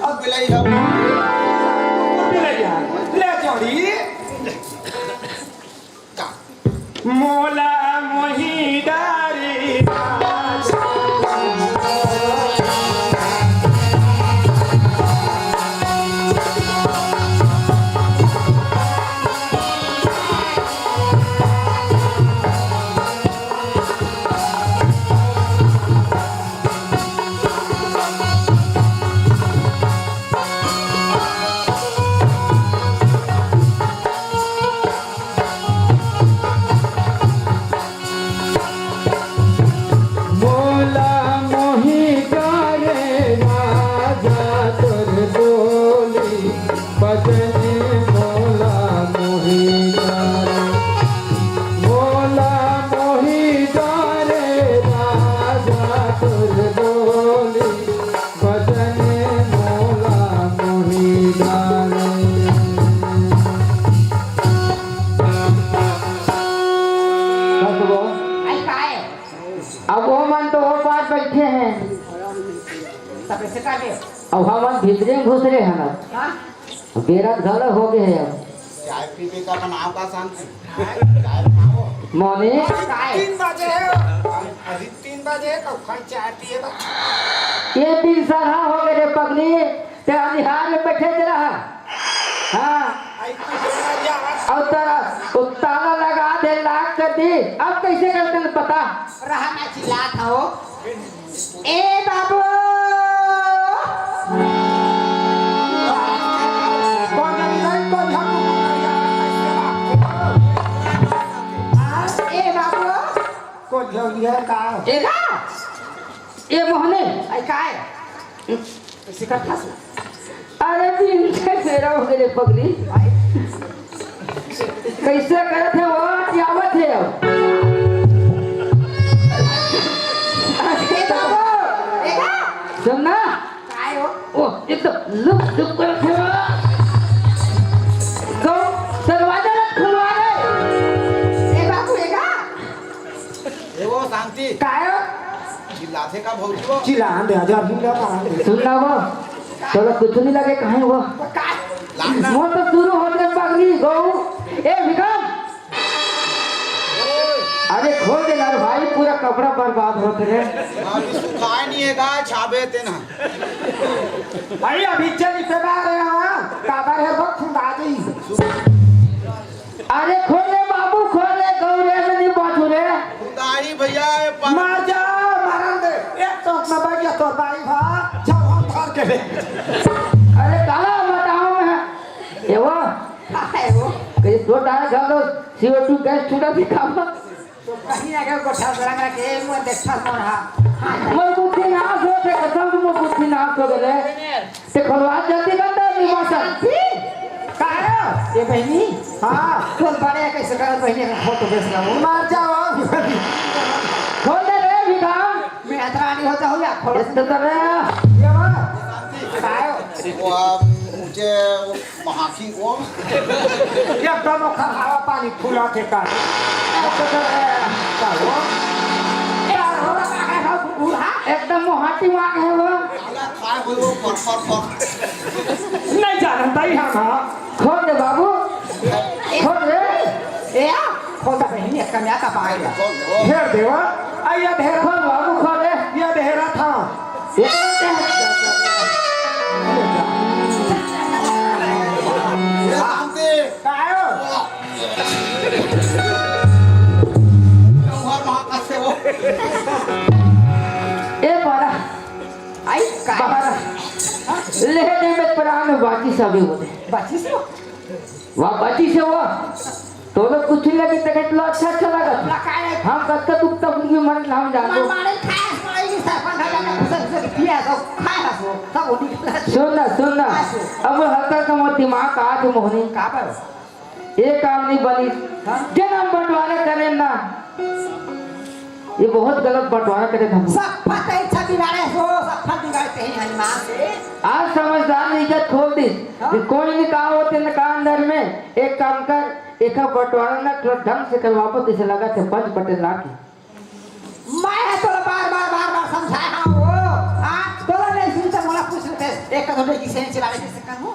अब बिलाई हम। बिलाई है। ले जोड़ी। मोला मोही डारे। हे, हे। तब ऐसे का के? अब हमन भीतरे में घुस रहे हन अब। हाँ? बेरा घलो हो गए हे अब। चाय पीबे का बनाओ का शांति? चाय बनाओ। मोहनी? काय? तीन बजे हे। अभी तीन बजे हे, तो खाई चाय पिए बा। ये तीन साल हाँ हो गए रे पगली, ते अंधियार में बैठे रहा। हाँ। आई तू समझ जा। और तारा, वो ताला लगा दे, lock कर दी। अब कैसे करते हैं पता? रहा ना चिल्लात हो। ए बाबू! ए बाबू! ए गा? ए मोहने! आई काय? कैसे करत हस? अरे दिन से फेरा हो गए पगली। कैसे करत हे वो, कि आवत हे अब? अरे बाबा, देखा? सुन ना। काय हो? ओ, एकदम लुक लुक करत हे वो। गौ, दरवाजा मत खुलवा रे। ए बाबू, देखा? ए वो शांति। काय हो? चिल्लाथे का भौजी वो? चिल्लान दे, हजार हिंगा मार दे। सुन ना वो, तोला कुछ नहीं लगे, कहाँ है वो? लाग ना। मोर तो शुरू होत रे पगली गौ। ए विक्रम, अरे खोल दे यार भाई, पूरा कपड़ा बर्बाद होत रे। अभी सुखाए नहीं है गा, छाबे ते ना। भाई अभी चल इसे बाहर है, हाँ? काबर है वो खुदा जी। अरे खोल रे बाबू, खोल रे, गौरे में नहीं बाजू रे। उतारी भैया, ये पा- मार जा, मारन दे। एक तो अपना बैठ गया तो बाई भा, छावा फाड़ के ले। अरे काला बताओ मैं। ये वो, अरे वो। कहीं दो टायर घर दो, सी ओ टू गैस छूटा भी काम। तो कहीं ना कहीं गोठा बड़ा के मुंह देखता मोर हा। मोर बुद्धि नाश होत हे, कसम से मोर बुद्धि नाश हो गए। ते खोलवा जल्दी कर दे, निवासन। काहे? ए बहिनी। हाँ। खोल बड़े कैसे करत बहिनी का फोटो बेच रहा हूँ। मार जाओ। खोल दे रे भिखाम। मैं अतरा नहीं होता हूँ या खोल। इस तरह। ये मार। काहे? वो आप ऊंचे वो महाखी वो। एकदम ओखर हवा पानी फूला थे का। का हो? एकदम मोहाटी मांग है वो। खाए हुए वो पर, पर, पर। नहीं जाना ताई हम, हाँ। खोल दे बाबू, खोल दे। ए, आ, खोल दे बहिनी, एक कन्या का पाए ला। खोल दे, वो। घेर दे, वो। आ, ये ढेरा खोल बाबू, खोल दे। ये ढेरा था। ये शांति। का आयो? वो। वो हर वहाँ का से वो। ए, बड़ा। आई का? बाहर। हाँ? ले दे में प्राण बाची सबे होते। बाची से? वाह, बाची से वाह। तो लोग कुछ नहीं लगे, तक इतना अच्छा, अच्छा लगा। ना का है? हम कत्ता दुख तक उनकी मन नाम जानो। मारे खाए, मारे की सरपंच है, जाने घुसे, घुसे के पिया, सब खाए हंसो, सब उन्हीं के साथ। सुन ना, सुन ना। हाँ, सुन। अब हल्का का मोर दिमाग आज मोहनी। का पर? ये काम नहीं बनी। हाँ? जन हम बंटवारा करें ना। ये बहुत गलत बंटवारा करे हम। सब फल तही छा बिगाड़े हो, सब फल बिगाड़े तही हनुमान से। आज समझदार ने इज्जत खोल दी। हाँ। कि कोई नहीं कहा होते न कहा अंदर में, एक काम कर, एक बंटवारा ना थोड़ा ढंग से करवा, पर इसे लगा थे पंच पटेल ना की। मैं है तोला बार, बार, बार, बार समझाया हूँ वो। हाँ, तोला नहीं सुनते, मोला पूछ लेते, एक कदम लेके सही चला लेते से करूँ।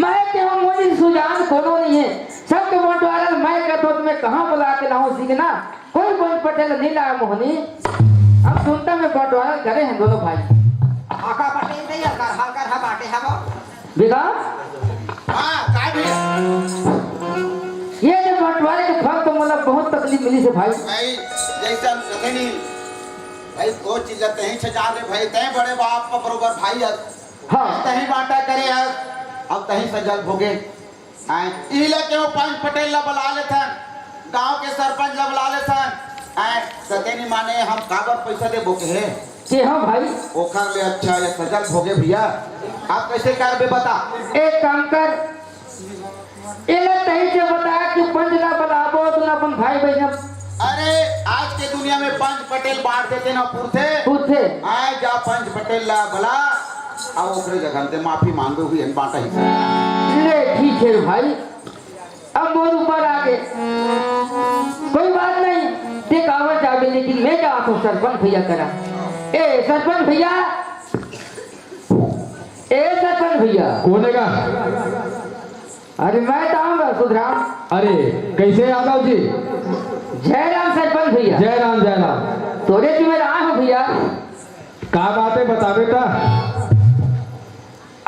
मैं केवल मोरी सुजान कोनो नहीं है। सबके बंटवारा मैं कहतो तुम्हें कहाँ बुला के लाऊं सीखना। कोई पंच पटेल नहीं लाया मोहनी। हम सुनता में बंटवारा करे हैं दोनों भाई। आका पटेल नहीं है, कर हा, कर हा बाटे है वो। बेटा? हाँ, काय भैया? ये जो बंटवारे के फल तो मतलब बहुत तकलीफ मिली से भाई। भाई, जैसे हम कहे नहीं, भाई, दो चीज तही छजा दे भाई, तय बड़े बाप का बरोबर भाई है। हाँ। तही बांटा करे है, अब तही सजल भोगे। आए, इला के वो पंच पटेल ला बुला लेथन, गांव के सरपंच ला बुला लेथन। आए, सतेनी माने हम काबर पैसा देबो के हे? के हाँ भाई? ओखर ले अच्छा ये सजल भोगे भैया। आप कैसे करबे बता? एक काम कर, एला तही से बता कि पंच ला बुलाबो, तू ना अपन भाई बहन। अरे, आज के दुनिया में पंच पटेल बांट देते ना पुरथे। पुरथे। आए जा पंच पटेल ला बुला, अब ओकरे जगह ते माफी मांगो हुई हम बांटा ही। ले, ठीक है भाई। अब मोर ऊपर आ गए, कोई बात नहीं, ते कावर जाबे, लेकिन मैं जात हूँ सरपंच भैया करा। ए सरपंच भैया, ए सरपंच भैया। कौन है का? अरे मैं तो आऊंगा सुधराम। अरे कैसे यादव जी? जय राम सरपंच भैया। जय राम, जय राम। तोरे से मेरा आए हो भैया। का बात है, बतावे ता?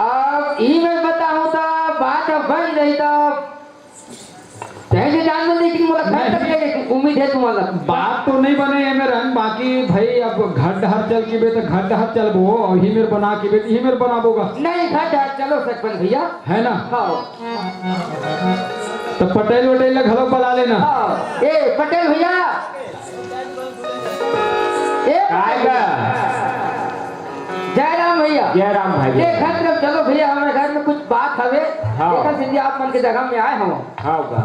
अब ई मैं बताऊं तो बात अब बन रही तो कहीं से जान लो, लेकिन मोला घर तक नहीं। के उम्मीद है तुम्हारा। बात तो नहीं बने है मेरन, बाकी भाई अब घर डहर चल के बे तो घर डहर चलबो, और ही मेर बना के बे तो ही मेर बनाबोगा। नहीं, घर डहर चलो सरपंच भैया। है ना? हाँ। तो पटेल वटेल ला घलो बुला लेना। हाँ। ए पटेल भैया, ए काय का? जय राम भैया। जय राम भाई। ए घर तरफ चलो भैया, हमारे घर में कुछ बात हवे। हाँ। एकर सेती आप मन के जगह में आए हो। हाँ का?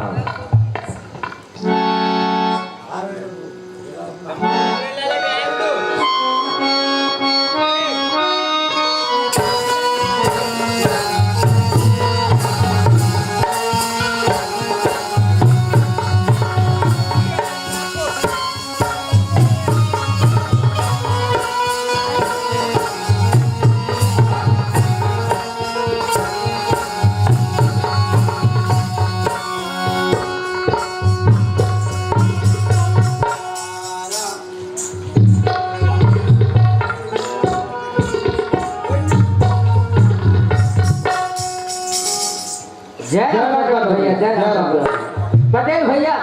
जय राम राम भैया, जय राम राम। पटेल भैया,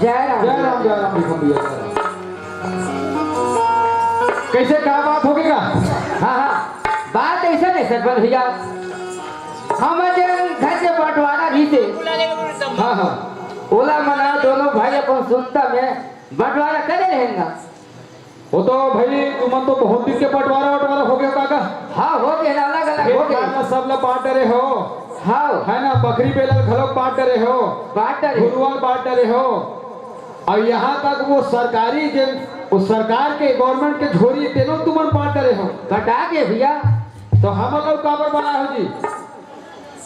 जय राम। जय राम, जय राम, विक्रम भैया, जय राम। कैसे, का बात हो गया? हाँ, हाँ, बात ऐसा नहीं सरपंच भैया, हम जन घर के बंटवारा रहिसे। हाँ, हाँ। ओला मना दोनों भाई अपन सुनता में बंटवारा करे रहेंगा। वो तो भाई, तुमन तो बहुत दिन के बंटवारा वटवारा हो गया काका। हाँ, हो गया ना, अलग अलग हो गया। खाना सब ला बांट डरे हो। हाँ। है ना, बकरी बेलर घलो बांट डरे हो। बांट डरे। घुरुआ बांट डरे हो। और यहाँ तक वो सरकारी जे, वो सरकार के, गवर्नमेंट के झोरी, तेनो तुमन बांट डरे हो। बटा के भैया। तो हमन लोग काबर बनाए हो जी?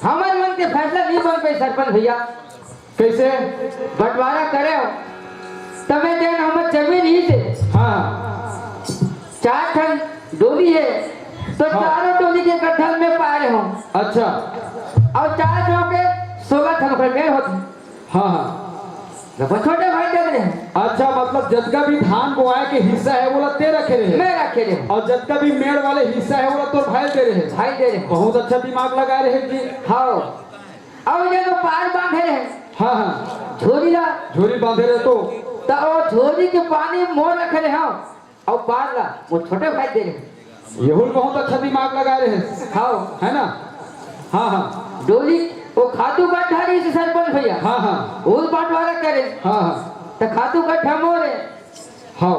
हमर मन के फैसला नहीं बन पाई सरपंच भैया। कैसे? बंटवारा करे हो, तमे देन हमर जमीन ही से। हाँ। चार ठन डोली है, तो हाँ। चारों डोली के गठल में पा रहे हो। अच्छा। और चार ठन के सोलह ठन ओकर मेड़ होते। हाँ, हाँ। जब छोटे भाई दे रहे हैं। अच्छा, मतलब जतका भी धान बोआए के हिस्सा है, वो ला ते रखे रहे। मैं रखे रहे। और जतका भी मेड़ वाले हिस्सा है, वो ला तोर भाई दे रहे। भाई दे रहे। बहुत अच्छा दिमाग लगा रहे जी। हाँ। अब ये तो पार बांधे रहे। हाँ, हाँ। झोरी ला। झोरी बांधे रहे तो। तो वो झोरी के पानी मोर रखे रहे, हाँ। और पार ला, वो छोटे भाई दे रहे। ये हुल बहुत अच्छा दिमाग लगा रहे हैं। हाँ। है ना? हाँ, हाँ। डोली, वो खातू का ठारी से सरपंच भैया। हाँ, हाँ। हुल बंटवारा करे। हाँ, हाँ। तो खातू का ठमोरे। हाँ।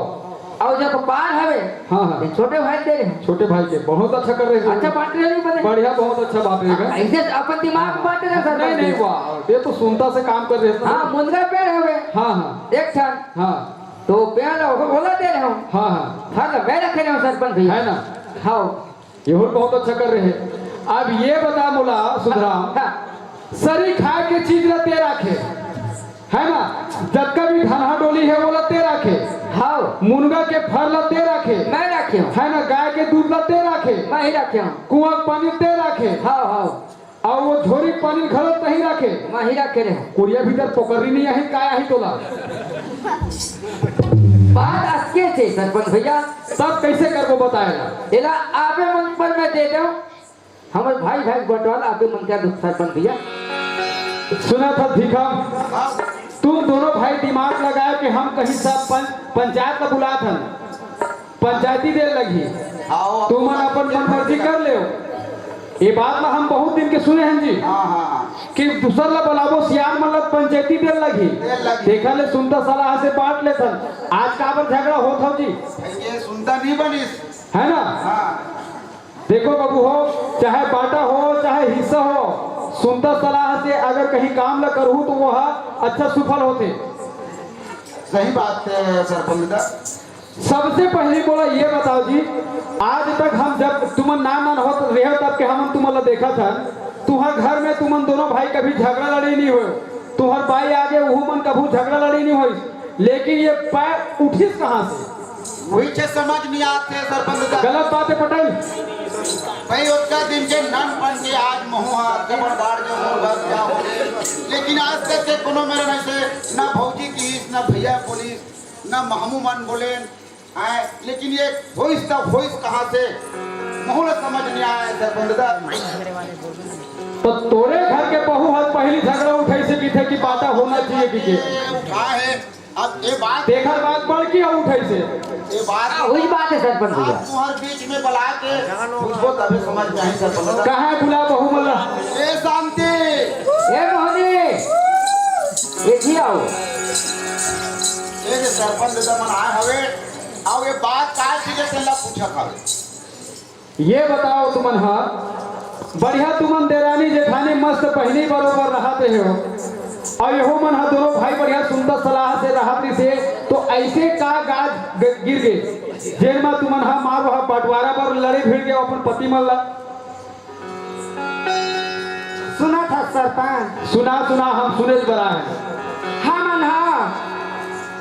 और जब पार हवे, हाँ, हाँ। तो छोटे भाई दे रहे। छोटे भाई के बहुत अच्छा कर रहे हैं। अच्छा बांट रहे नहीं बने। बढ़िया, बहुत अच्छा बात रहेगा। ऐसे अपन दिमाग बांट रहे सर। नहीं, नहीं, वाह, ये तो सुनता से काम कर रहे हैं। हाँ, मुनगा पेड़ हवे। हाँ, हाँ। एक ठन। हाँ। तो पेड़ ओला दे रहे हो। हाँ, हाँ। फल मैं रखे रहे हो सरपंच भैया। है ना? हाँ। ये हुल बहुत अच्छा कर रहे हैं। अब ये बता मोला सुधराम, हाँ। सरी खाए के चीज ला ते राखे, है ना? जतका भी धनहा डोली है, वो ला ते राखे। हाँ। मुनगा के फर ला ते राखे। मैं राखे हूँ। है ना? गाय के दूध ला ते राखे। मैं ही राखे हूँ। कुआं के पानी ते राखे। हाँ, हाँ। और वो झोरी पानी घलो तही राखे। मैं ही राखे रहे। कुरिया भीतर पोकरी नहीं आही, काय आही तोला? बात असके छे सरपंच भैया। तब कैसे करबो बताएगा? एला आपे मन पर मैं दे दो। हमर भाई भाई बंटवारा आपे मन कर दो सरपंच भैया। सुना था भीखम, तुम दोनों भाई दिमाग लगाए कि हम कहीं सब पंच, पंचायत ला बुलात हन, पंचायती दे लगही। हाँ, तुमन अपन मन मर्जी कर लेव। ये बात ला हम बहुत दिन के सुने हैं जी। हाँ, हाँ, हाँ। कि दूसर ला बुलाबो, सियान मन ला पंचायती दे लगही। दे लगही। देखा ले सुनता सलाह से बांट लेथन। आज काबर झगड़ा होत हो जी? ये सुनता नहीं बनिस। है ना? हाँ। देखो बाबू हो, चाहे बांटा हो, चाहे हिस्सा हो, सुनता सलाह से अगर कहीं काम ला करहू तो वो हा अच्छा सुफल होथे। सही बात है सरपंच दा। सबसे पहले मोला ये बताओ जी, आज तक हम जब तुमन नान नान होत रहे तब के हमन तुमन ला देखत हन, तुहर घर में तुमन दोनों भाई कभी झगड़ा लड़ाई नहीं होय, तुहर बाई आगे उहू मन कभू झगड़ा लड़ाई नहीं होइस, लेकिन ये पैर उठिस कहाँ से? वही चीज समझ नहीं आते सरपंच साहब। गलत बात है पटेल। भाई, ओतका दिन के नन बन के आज महू हा अतका बड़ बाढ़ के मोर घर क्या हो गए। लेकिन आज तक के कोनो मेरा नहीं से, ना भौजी किहिस, ना भैया बोलिस, ना महमू मन बोले। आए, लेकिन ये होइस त होइस कहाँ से, महू ला समझ नहीं आए सरपंच साहब। तो तोरे घर के बहू हर पहली झगड़ा उठाइसे किथे कि बाटा होना चाहिए किथे। उठा है। अब ये बात तेखर बात बड़की ह उठाइसे। ये बात हाँ, वही बात है सरपंच भैया। आप तुम्हारे बीच में बुला के पूछबो तभी समझ में आई सरपंच। कहाँ है बुला बहू मन ला? ए शांति। ए मोहनी। ये जी आओ। ये जे सरपंच दादा मन आए हवे, आओ ये बात का चीज है तेला पूछत हवे। ये बताओ तुमन हा, बढ़िया तुमन देरानी जेठानी मस्त बहिनी बरोबर रहत रहे हो, अउ एहू मन हा दोनों भाई बढ़िया सुंदर सलाह से रहत रहिसे, तो ऐसे का गाज ग-, गिर गे, जेन म तुमन हा मारो हा बंटवारा बर लड़े भिड़ गे अपन पति मन ला? सुना था सरपंच। सुना, सुना, हम सुने बर आए। हमन हा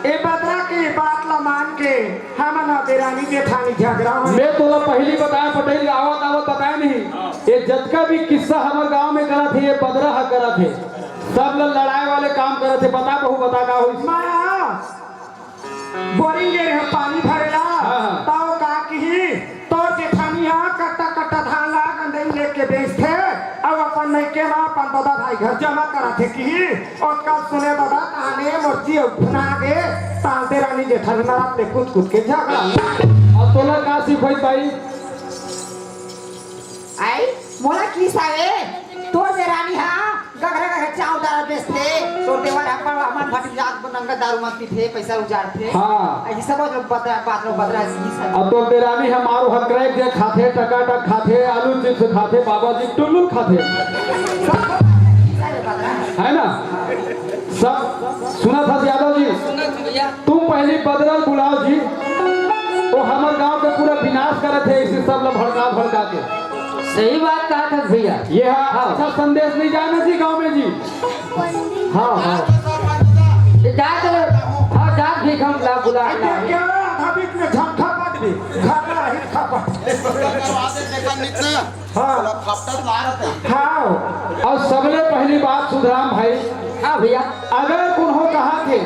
ए बदरा के बात ला मान के हमन हा देरानी जेठानी झगड़ा हो। मैं तोला पहली बताया पटेल, आवत आवत बताया नहीं। ये जतका भी किस्सा हमर गांव में करत हे, ये बदरा हा करत हे। सब ल लड़ाए वाले काम करत हे। बता बहू, बता का होइस? मैं हा बोरिंग गे रहे पानी भरे ला, हाँ, हाँ। तव का किही, तोर जेठानी हा कट्टा कट्टा धान ला गंदई लेके बेचथे, अउ अपन नइके मा अपन ददा भाई घर जमा करत हे किही, ओतका सुने ददा तहाने मोर जी अउ फुना गे, तालते रानी जेठानी मरत ले कूद कूद के झगड़ा। अब तोला का सिखोई पाई? आई, मोला की सावे, तोर देरानी हा गघरा गघरा चाव दारू बेचथे, तोर देवर हा बड़वा मन भटियात नंगा दारू मन पीथे, पैसा उजाड़थे। हाँ। ऐसी सब लोग बदरा, बात लोग बदरा, ऐसी ही सब। अब तोर देरानी हा मारो हा क्रैक जे खाथे, टकाटक खाथे, आलू चिप्स खाथे, बाबा जी टुल्लू खाथे। सब बदरा है, सारे बदरा है। है ना? सब सुना था यादव जी? सुना था भैया। तुम पहली बदरा ल बुलाओ जी, वो हमर गांव के पूरा विनाश करत हे, इसी सब ला भड़का भड़का के। सही बात कहा था भैया। ये हा हाँ। अच्छा संदेश नहीं जाना जी गांव में जी। हाँ, हाँ। ये जा तो, हाँ, जा भी हम ला बुला, अरे, ला। क्या आधा बीच में झटका पट भी, घाटा रहित खपट। हाँ। हाँ। अउ सबले पहली बात सुधराम भाई, हाँ भैया। अगर कोनो कहा थे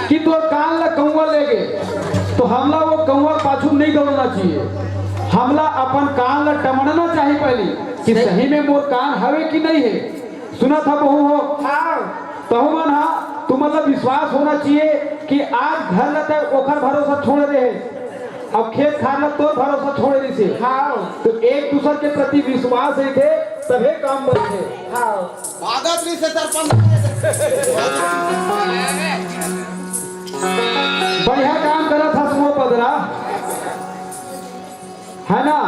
कि तोर कान ला कौआ ले गे, तो हमला वो कौआ पाछू नहीं दौड़ना चाहिए। हमला अपन कान ला टमड़ना चाहिए पहली कि सही। सही में मोर कान हवे कि नहीं है। सुना था बहू हो? हाँ। तहु मन हा, तुमन ला विश्वास होना चाहिए कि आज घर ला तय ओकर भरोसा छोड़ दे हे। अब खेत खार ला तोर भरोसा छोड़े रहिसे। हाँ। तो एक दूसर के प्रति विश्वास रहिथे, तभे काम बनथे। हाँ। आदत रहिसे सरपंच। बढ़िया काम करत हस वो बदरा, है ना?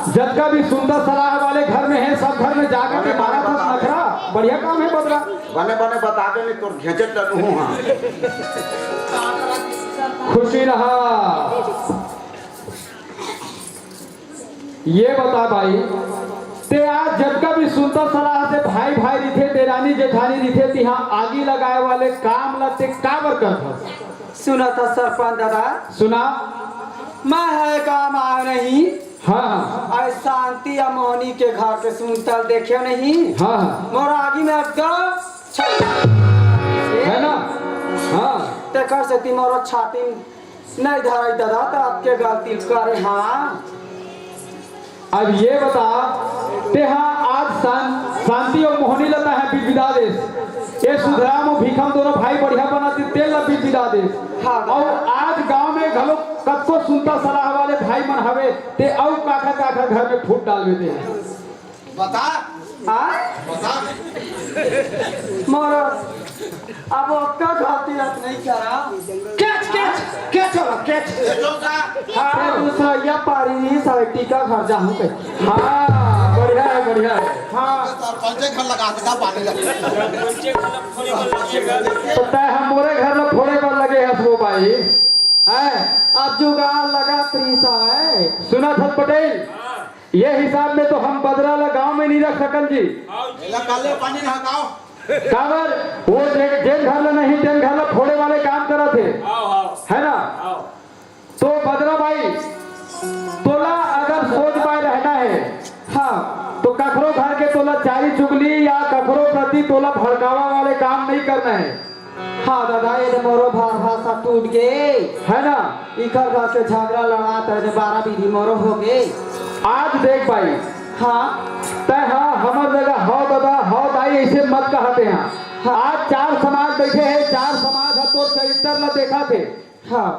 जतका भी सुंदर सलाह वाले घर में है, सब घर में जाकर के मारा था नखरा। बढ़िया काम है बदरा। बने बने बता दे, नहीं तोर घेंचट ललू हूँ। हाँ। खुशी रहा। ये बता भाई, ते आज जतका भी सुनता सलाह से भाई भाई रिथे, देरानी जेठानी रिथे, तिहा आगी लगाए वाले काम ला ते काबर करथस? सुना था सरपंच दादा। सुना। मैं है काम आयो नहीं। हाँ, हाँ। अउ शांति या मोहनी के घर के सुनता ल देखे नहीं। हाँ, हाँ। मोर आगी में अड्डा है ना? हाँ। तेकर सेती मोर छाती नहीं धराई दादा, त आपके गलती करे, हाँ। अब ये बता, तेहा आज शां-, शांति अउ मोहनी ला तैं बिदबिदा देस। ये सुधराम अउ भीखम दोनों भाई बढ़िया बना दे, तेला बिदबिदा देस। हाँ। अउ आज गांव में घलो कतको सुनता सलाह वाले भाई मन हवे, ते अउ काखर काखर घर में फूट डालबे ते। बता। हाँ? बता। मोर अब ओतका खातिर नहीं करा। कैच, कैच, कैच होला, कैच। ये तो का? हाँ। ये दूसरा या पारी नहीं, सारे टीका घर जाहूँ के। हाँ, बढ़िया है, बढ़िया है। हाँ। सरपंचे घर लगा देता पानी लगा। तो तय हम मोरे घर में फोड़े पर लगे हैं वो भाई। हैं? अब जुगाड़ लगा प्रीसा है। सुना था पटेल? ये हिसाब में तो हम बदरा ला गांव में नहीं रख सकन जी। एला काले पानी नहा गाओ। काबर वो जे-, जेन घर ला नहीं, तेन घर ला फोड़े वाले काम करत हे। आओ, आओ। है ना? आओ। तो बदरा भाई, तोला अगर सोझ बाय रहना हे, हाँ, तो कखरो घर के तोला चारी चुगली या कखरो प्रति तोला भड़कावा वाले काम नहीं करना हे। हाँ दादा, ये तो मोरो भाषा टूट गे। है ना? इखर घर के झगड़ा लड़ात हे, बारह बीघी मोरो हो गे। आज देख भाई, हाँ। तय हा हमर जगह हव दादा, हव दाई, ऐसे मत कहते हैं। हाँ। आज चार समाज बैठे हैं, चार समाज ह तोर चरित्र ला देखा थे। हाँ।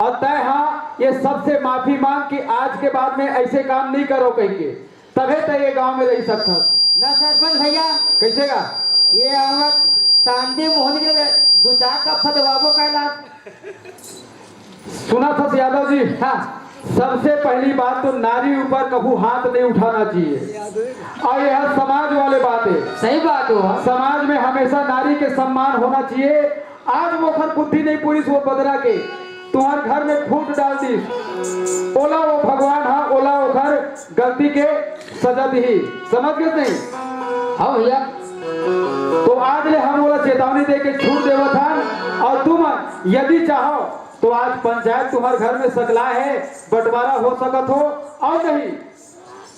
और तय हा ये सबसे माफी मांग कि आज के बाद में ऐसे काम नहीं करो कह के, तभे तय ये गांव में रह सकता। ना सरपंच भैया। कैसे का? ये आवत शांति मोहन के दो चार का फदवाबो कैलाश। सुना था यादव जी। हाँ। सबसे पहली बात तो नारी ऊपर कभू हाथ नहीं उठाना चाहिए, और यह समाज वाले बात है। सही बात हो। समाज में हमेशा नारी के सम्मान होना चाहिए। आज वो ओखर बुद्धि नहीं पूरी, वो बदरा के तुम्हार घर में फूट डाल दी, ओला वो भगवान हा, ओला ओखर गलती के सजा दी। समझ गए नहीं? हाँ भैया। तो आज ले हम ओला चेतावनी दे के छूट देवत हन, और तुम यदि चाहो तो आज पंचायत तुम्हार घर में सकला है, बंटवारा हो सकत हो, और नहीं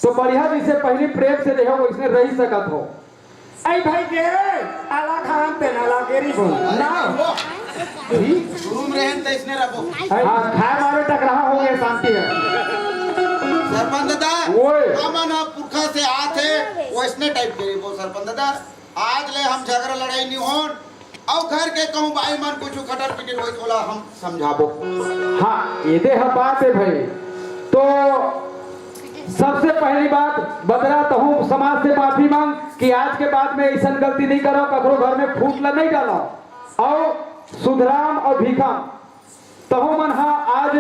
तो बढ़िया जैसे पहली प्रेम से रहो वैसे रह सकत हो। ऐ भाई के आला खान पे ना ला गेरी बोल ना। घूम रहे हैं तो इसने रखो। हाँ, खाए मारे टकराहा हो गए, शांति है। सरपंच दादा, ओए। हमन ह पुरखा से आत हे, वैसने टाइप के बोल सरपंच दादा। आज ले हम झगड़ा लड़ाई नहीं होन, अउ घर के कहूँ बाई मन कुछ खटर पिटर होई, ओला हम समझाबो। हाँ, ये दे ह बात है भाई। तो सबसे पहली बात, बदरा, तहूँ समाज से माफी मांग कि आज के बाद में ऐसन गलती नहीं करो, ककरो घर में फूट ला नहीं डालो, और सुधराम और भीखम, तहूँ मन हा आज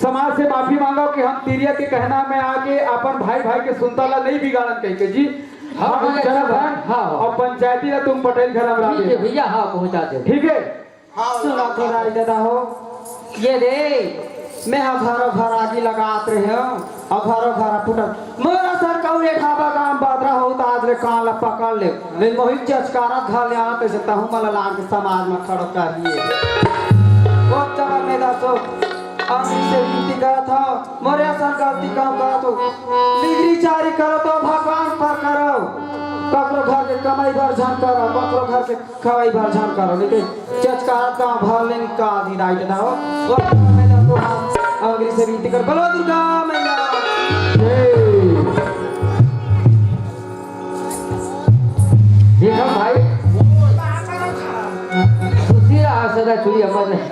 समाज से माफी मांगो कि हम तिरिया के कहना में आके अपन भाई भाई के सुनता ला नहीं बिगाड़न कह के जी। हाँ, हम भैया, चलत हन, हाँ, हाँ। और पंचायती ला तुम पटेल घर हमरा ठीक है दे। भैया, हाँ, पहुँचा दे। ठीक है। हाँ, सुना तो राय दादा हो, ये दे, मैं हा घरो घर आगी लगात रहे हूँ, और घरो घर फुटत। मोर असन कहूँ एक हाबा काम बदरा हो, तो आज ले कान ला पकड़ ले। मैं मोहित चचकारत घर ले आते से तहूँ मला लान के समाज में खड़ो करिए। ओ चमर में दसो, अभी से विनती करत हूँ, मोरे असन गलती काम करत हो, लिगरी चारी करो तो भगवान पर करो, ककरो घर के कमाई भर झन करो, ककरो घर के खवाई भर झन करो, लेकिन चचकारत गाँव भर ले निकाल दी राइट ना हो। वो मैं तो हाथ अंग्रेजी से विनती कर, बोलो दुर्गा मैया। जय। देखो भाई, खुशी रहा सदा चुरी अमर नहीं।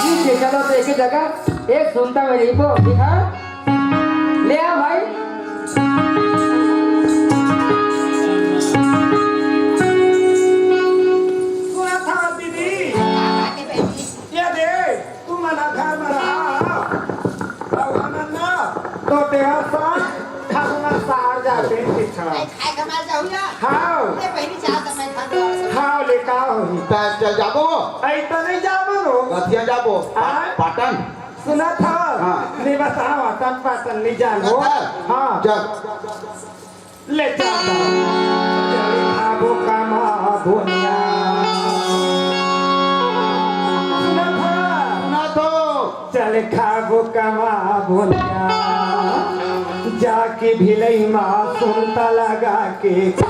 ठीक है, चलो तो एक ही जगह एक सुनता में रही को, ठीक है? ले आ भाई। सुना था दीदी, ये दे। तुमन ह घर म रहा, अउ हमन न तो तेहा साथ ठाकुर सार जाते पिछड़ा। खाए खमार जाहू या? हाव। ले बहिनी चाहत मैं खान वाला सब। हाव, ले का होही? पैर चल जाबो। ऐ त नहीं जाबो नो। कथिया जाबो? आय? पाटन। सुनत ह? हाँ। नहीं बताओ, तन पाटन नहीं जानो। सुनत ह? हाँ। चल। ले जाता। चल खाबो कमा भुनिया। सुनत ह? सुनत हो। चल खाबो कमा भुनिया। जाके भिलई मा सुनता लगा के। चल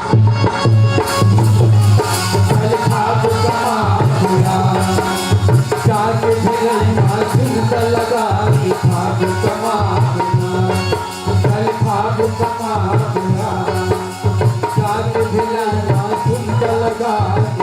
खाबो कमा भुनिया। जाके भिलई मा सुनता लगा के खाबो कमा भुनिया। चल खाबो कमा भुनिया, जाके भिलई मा सुनता लगा के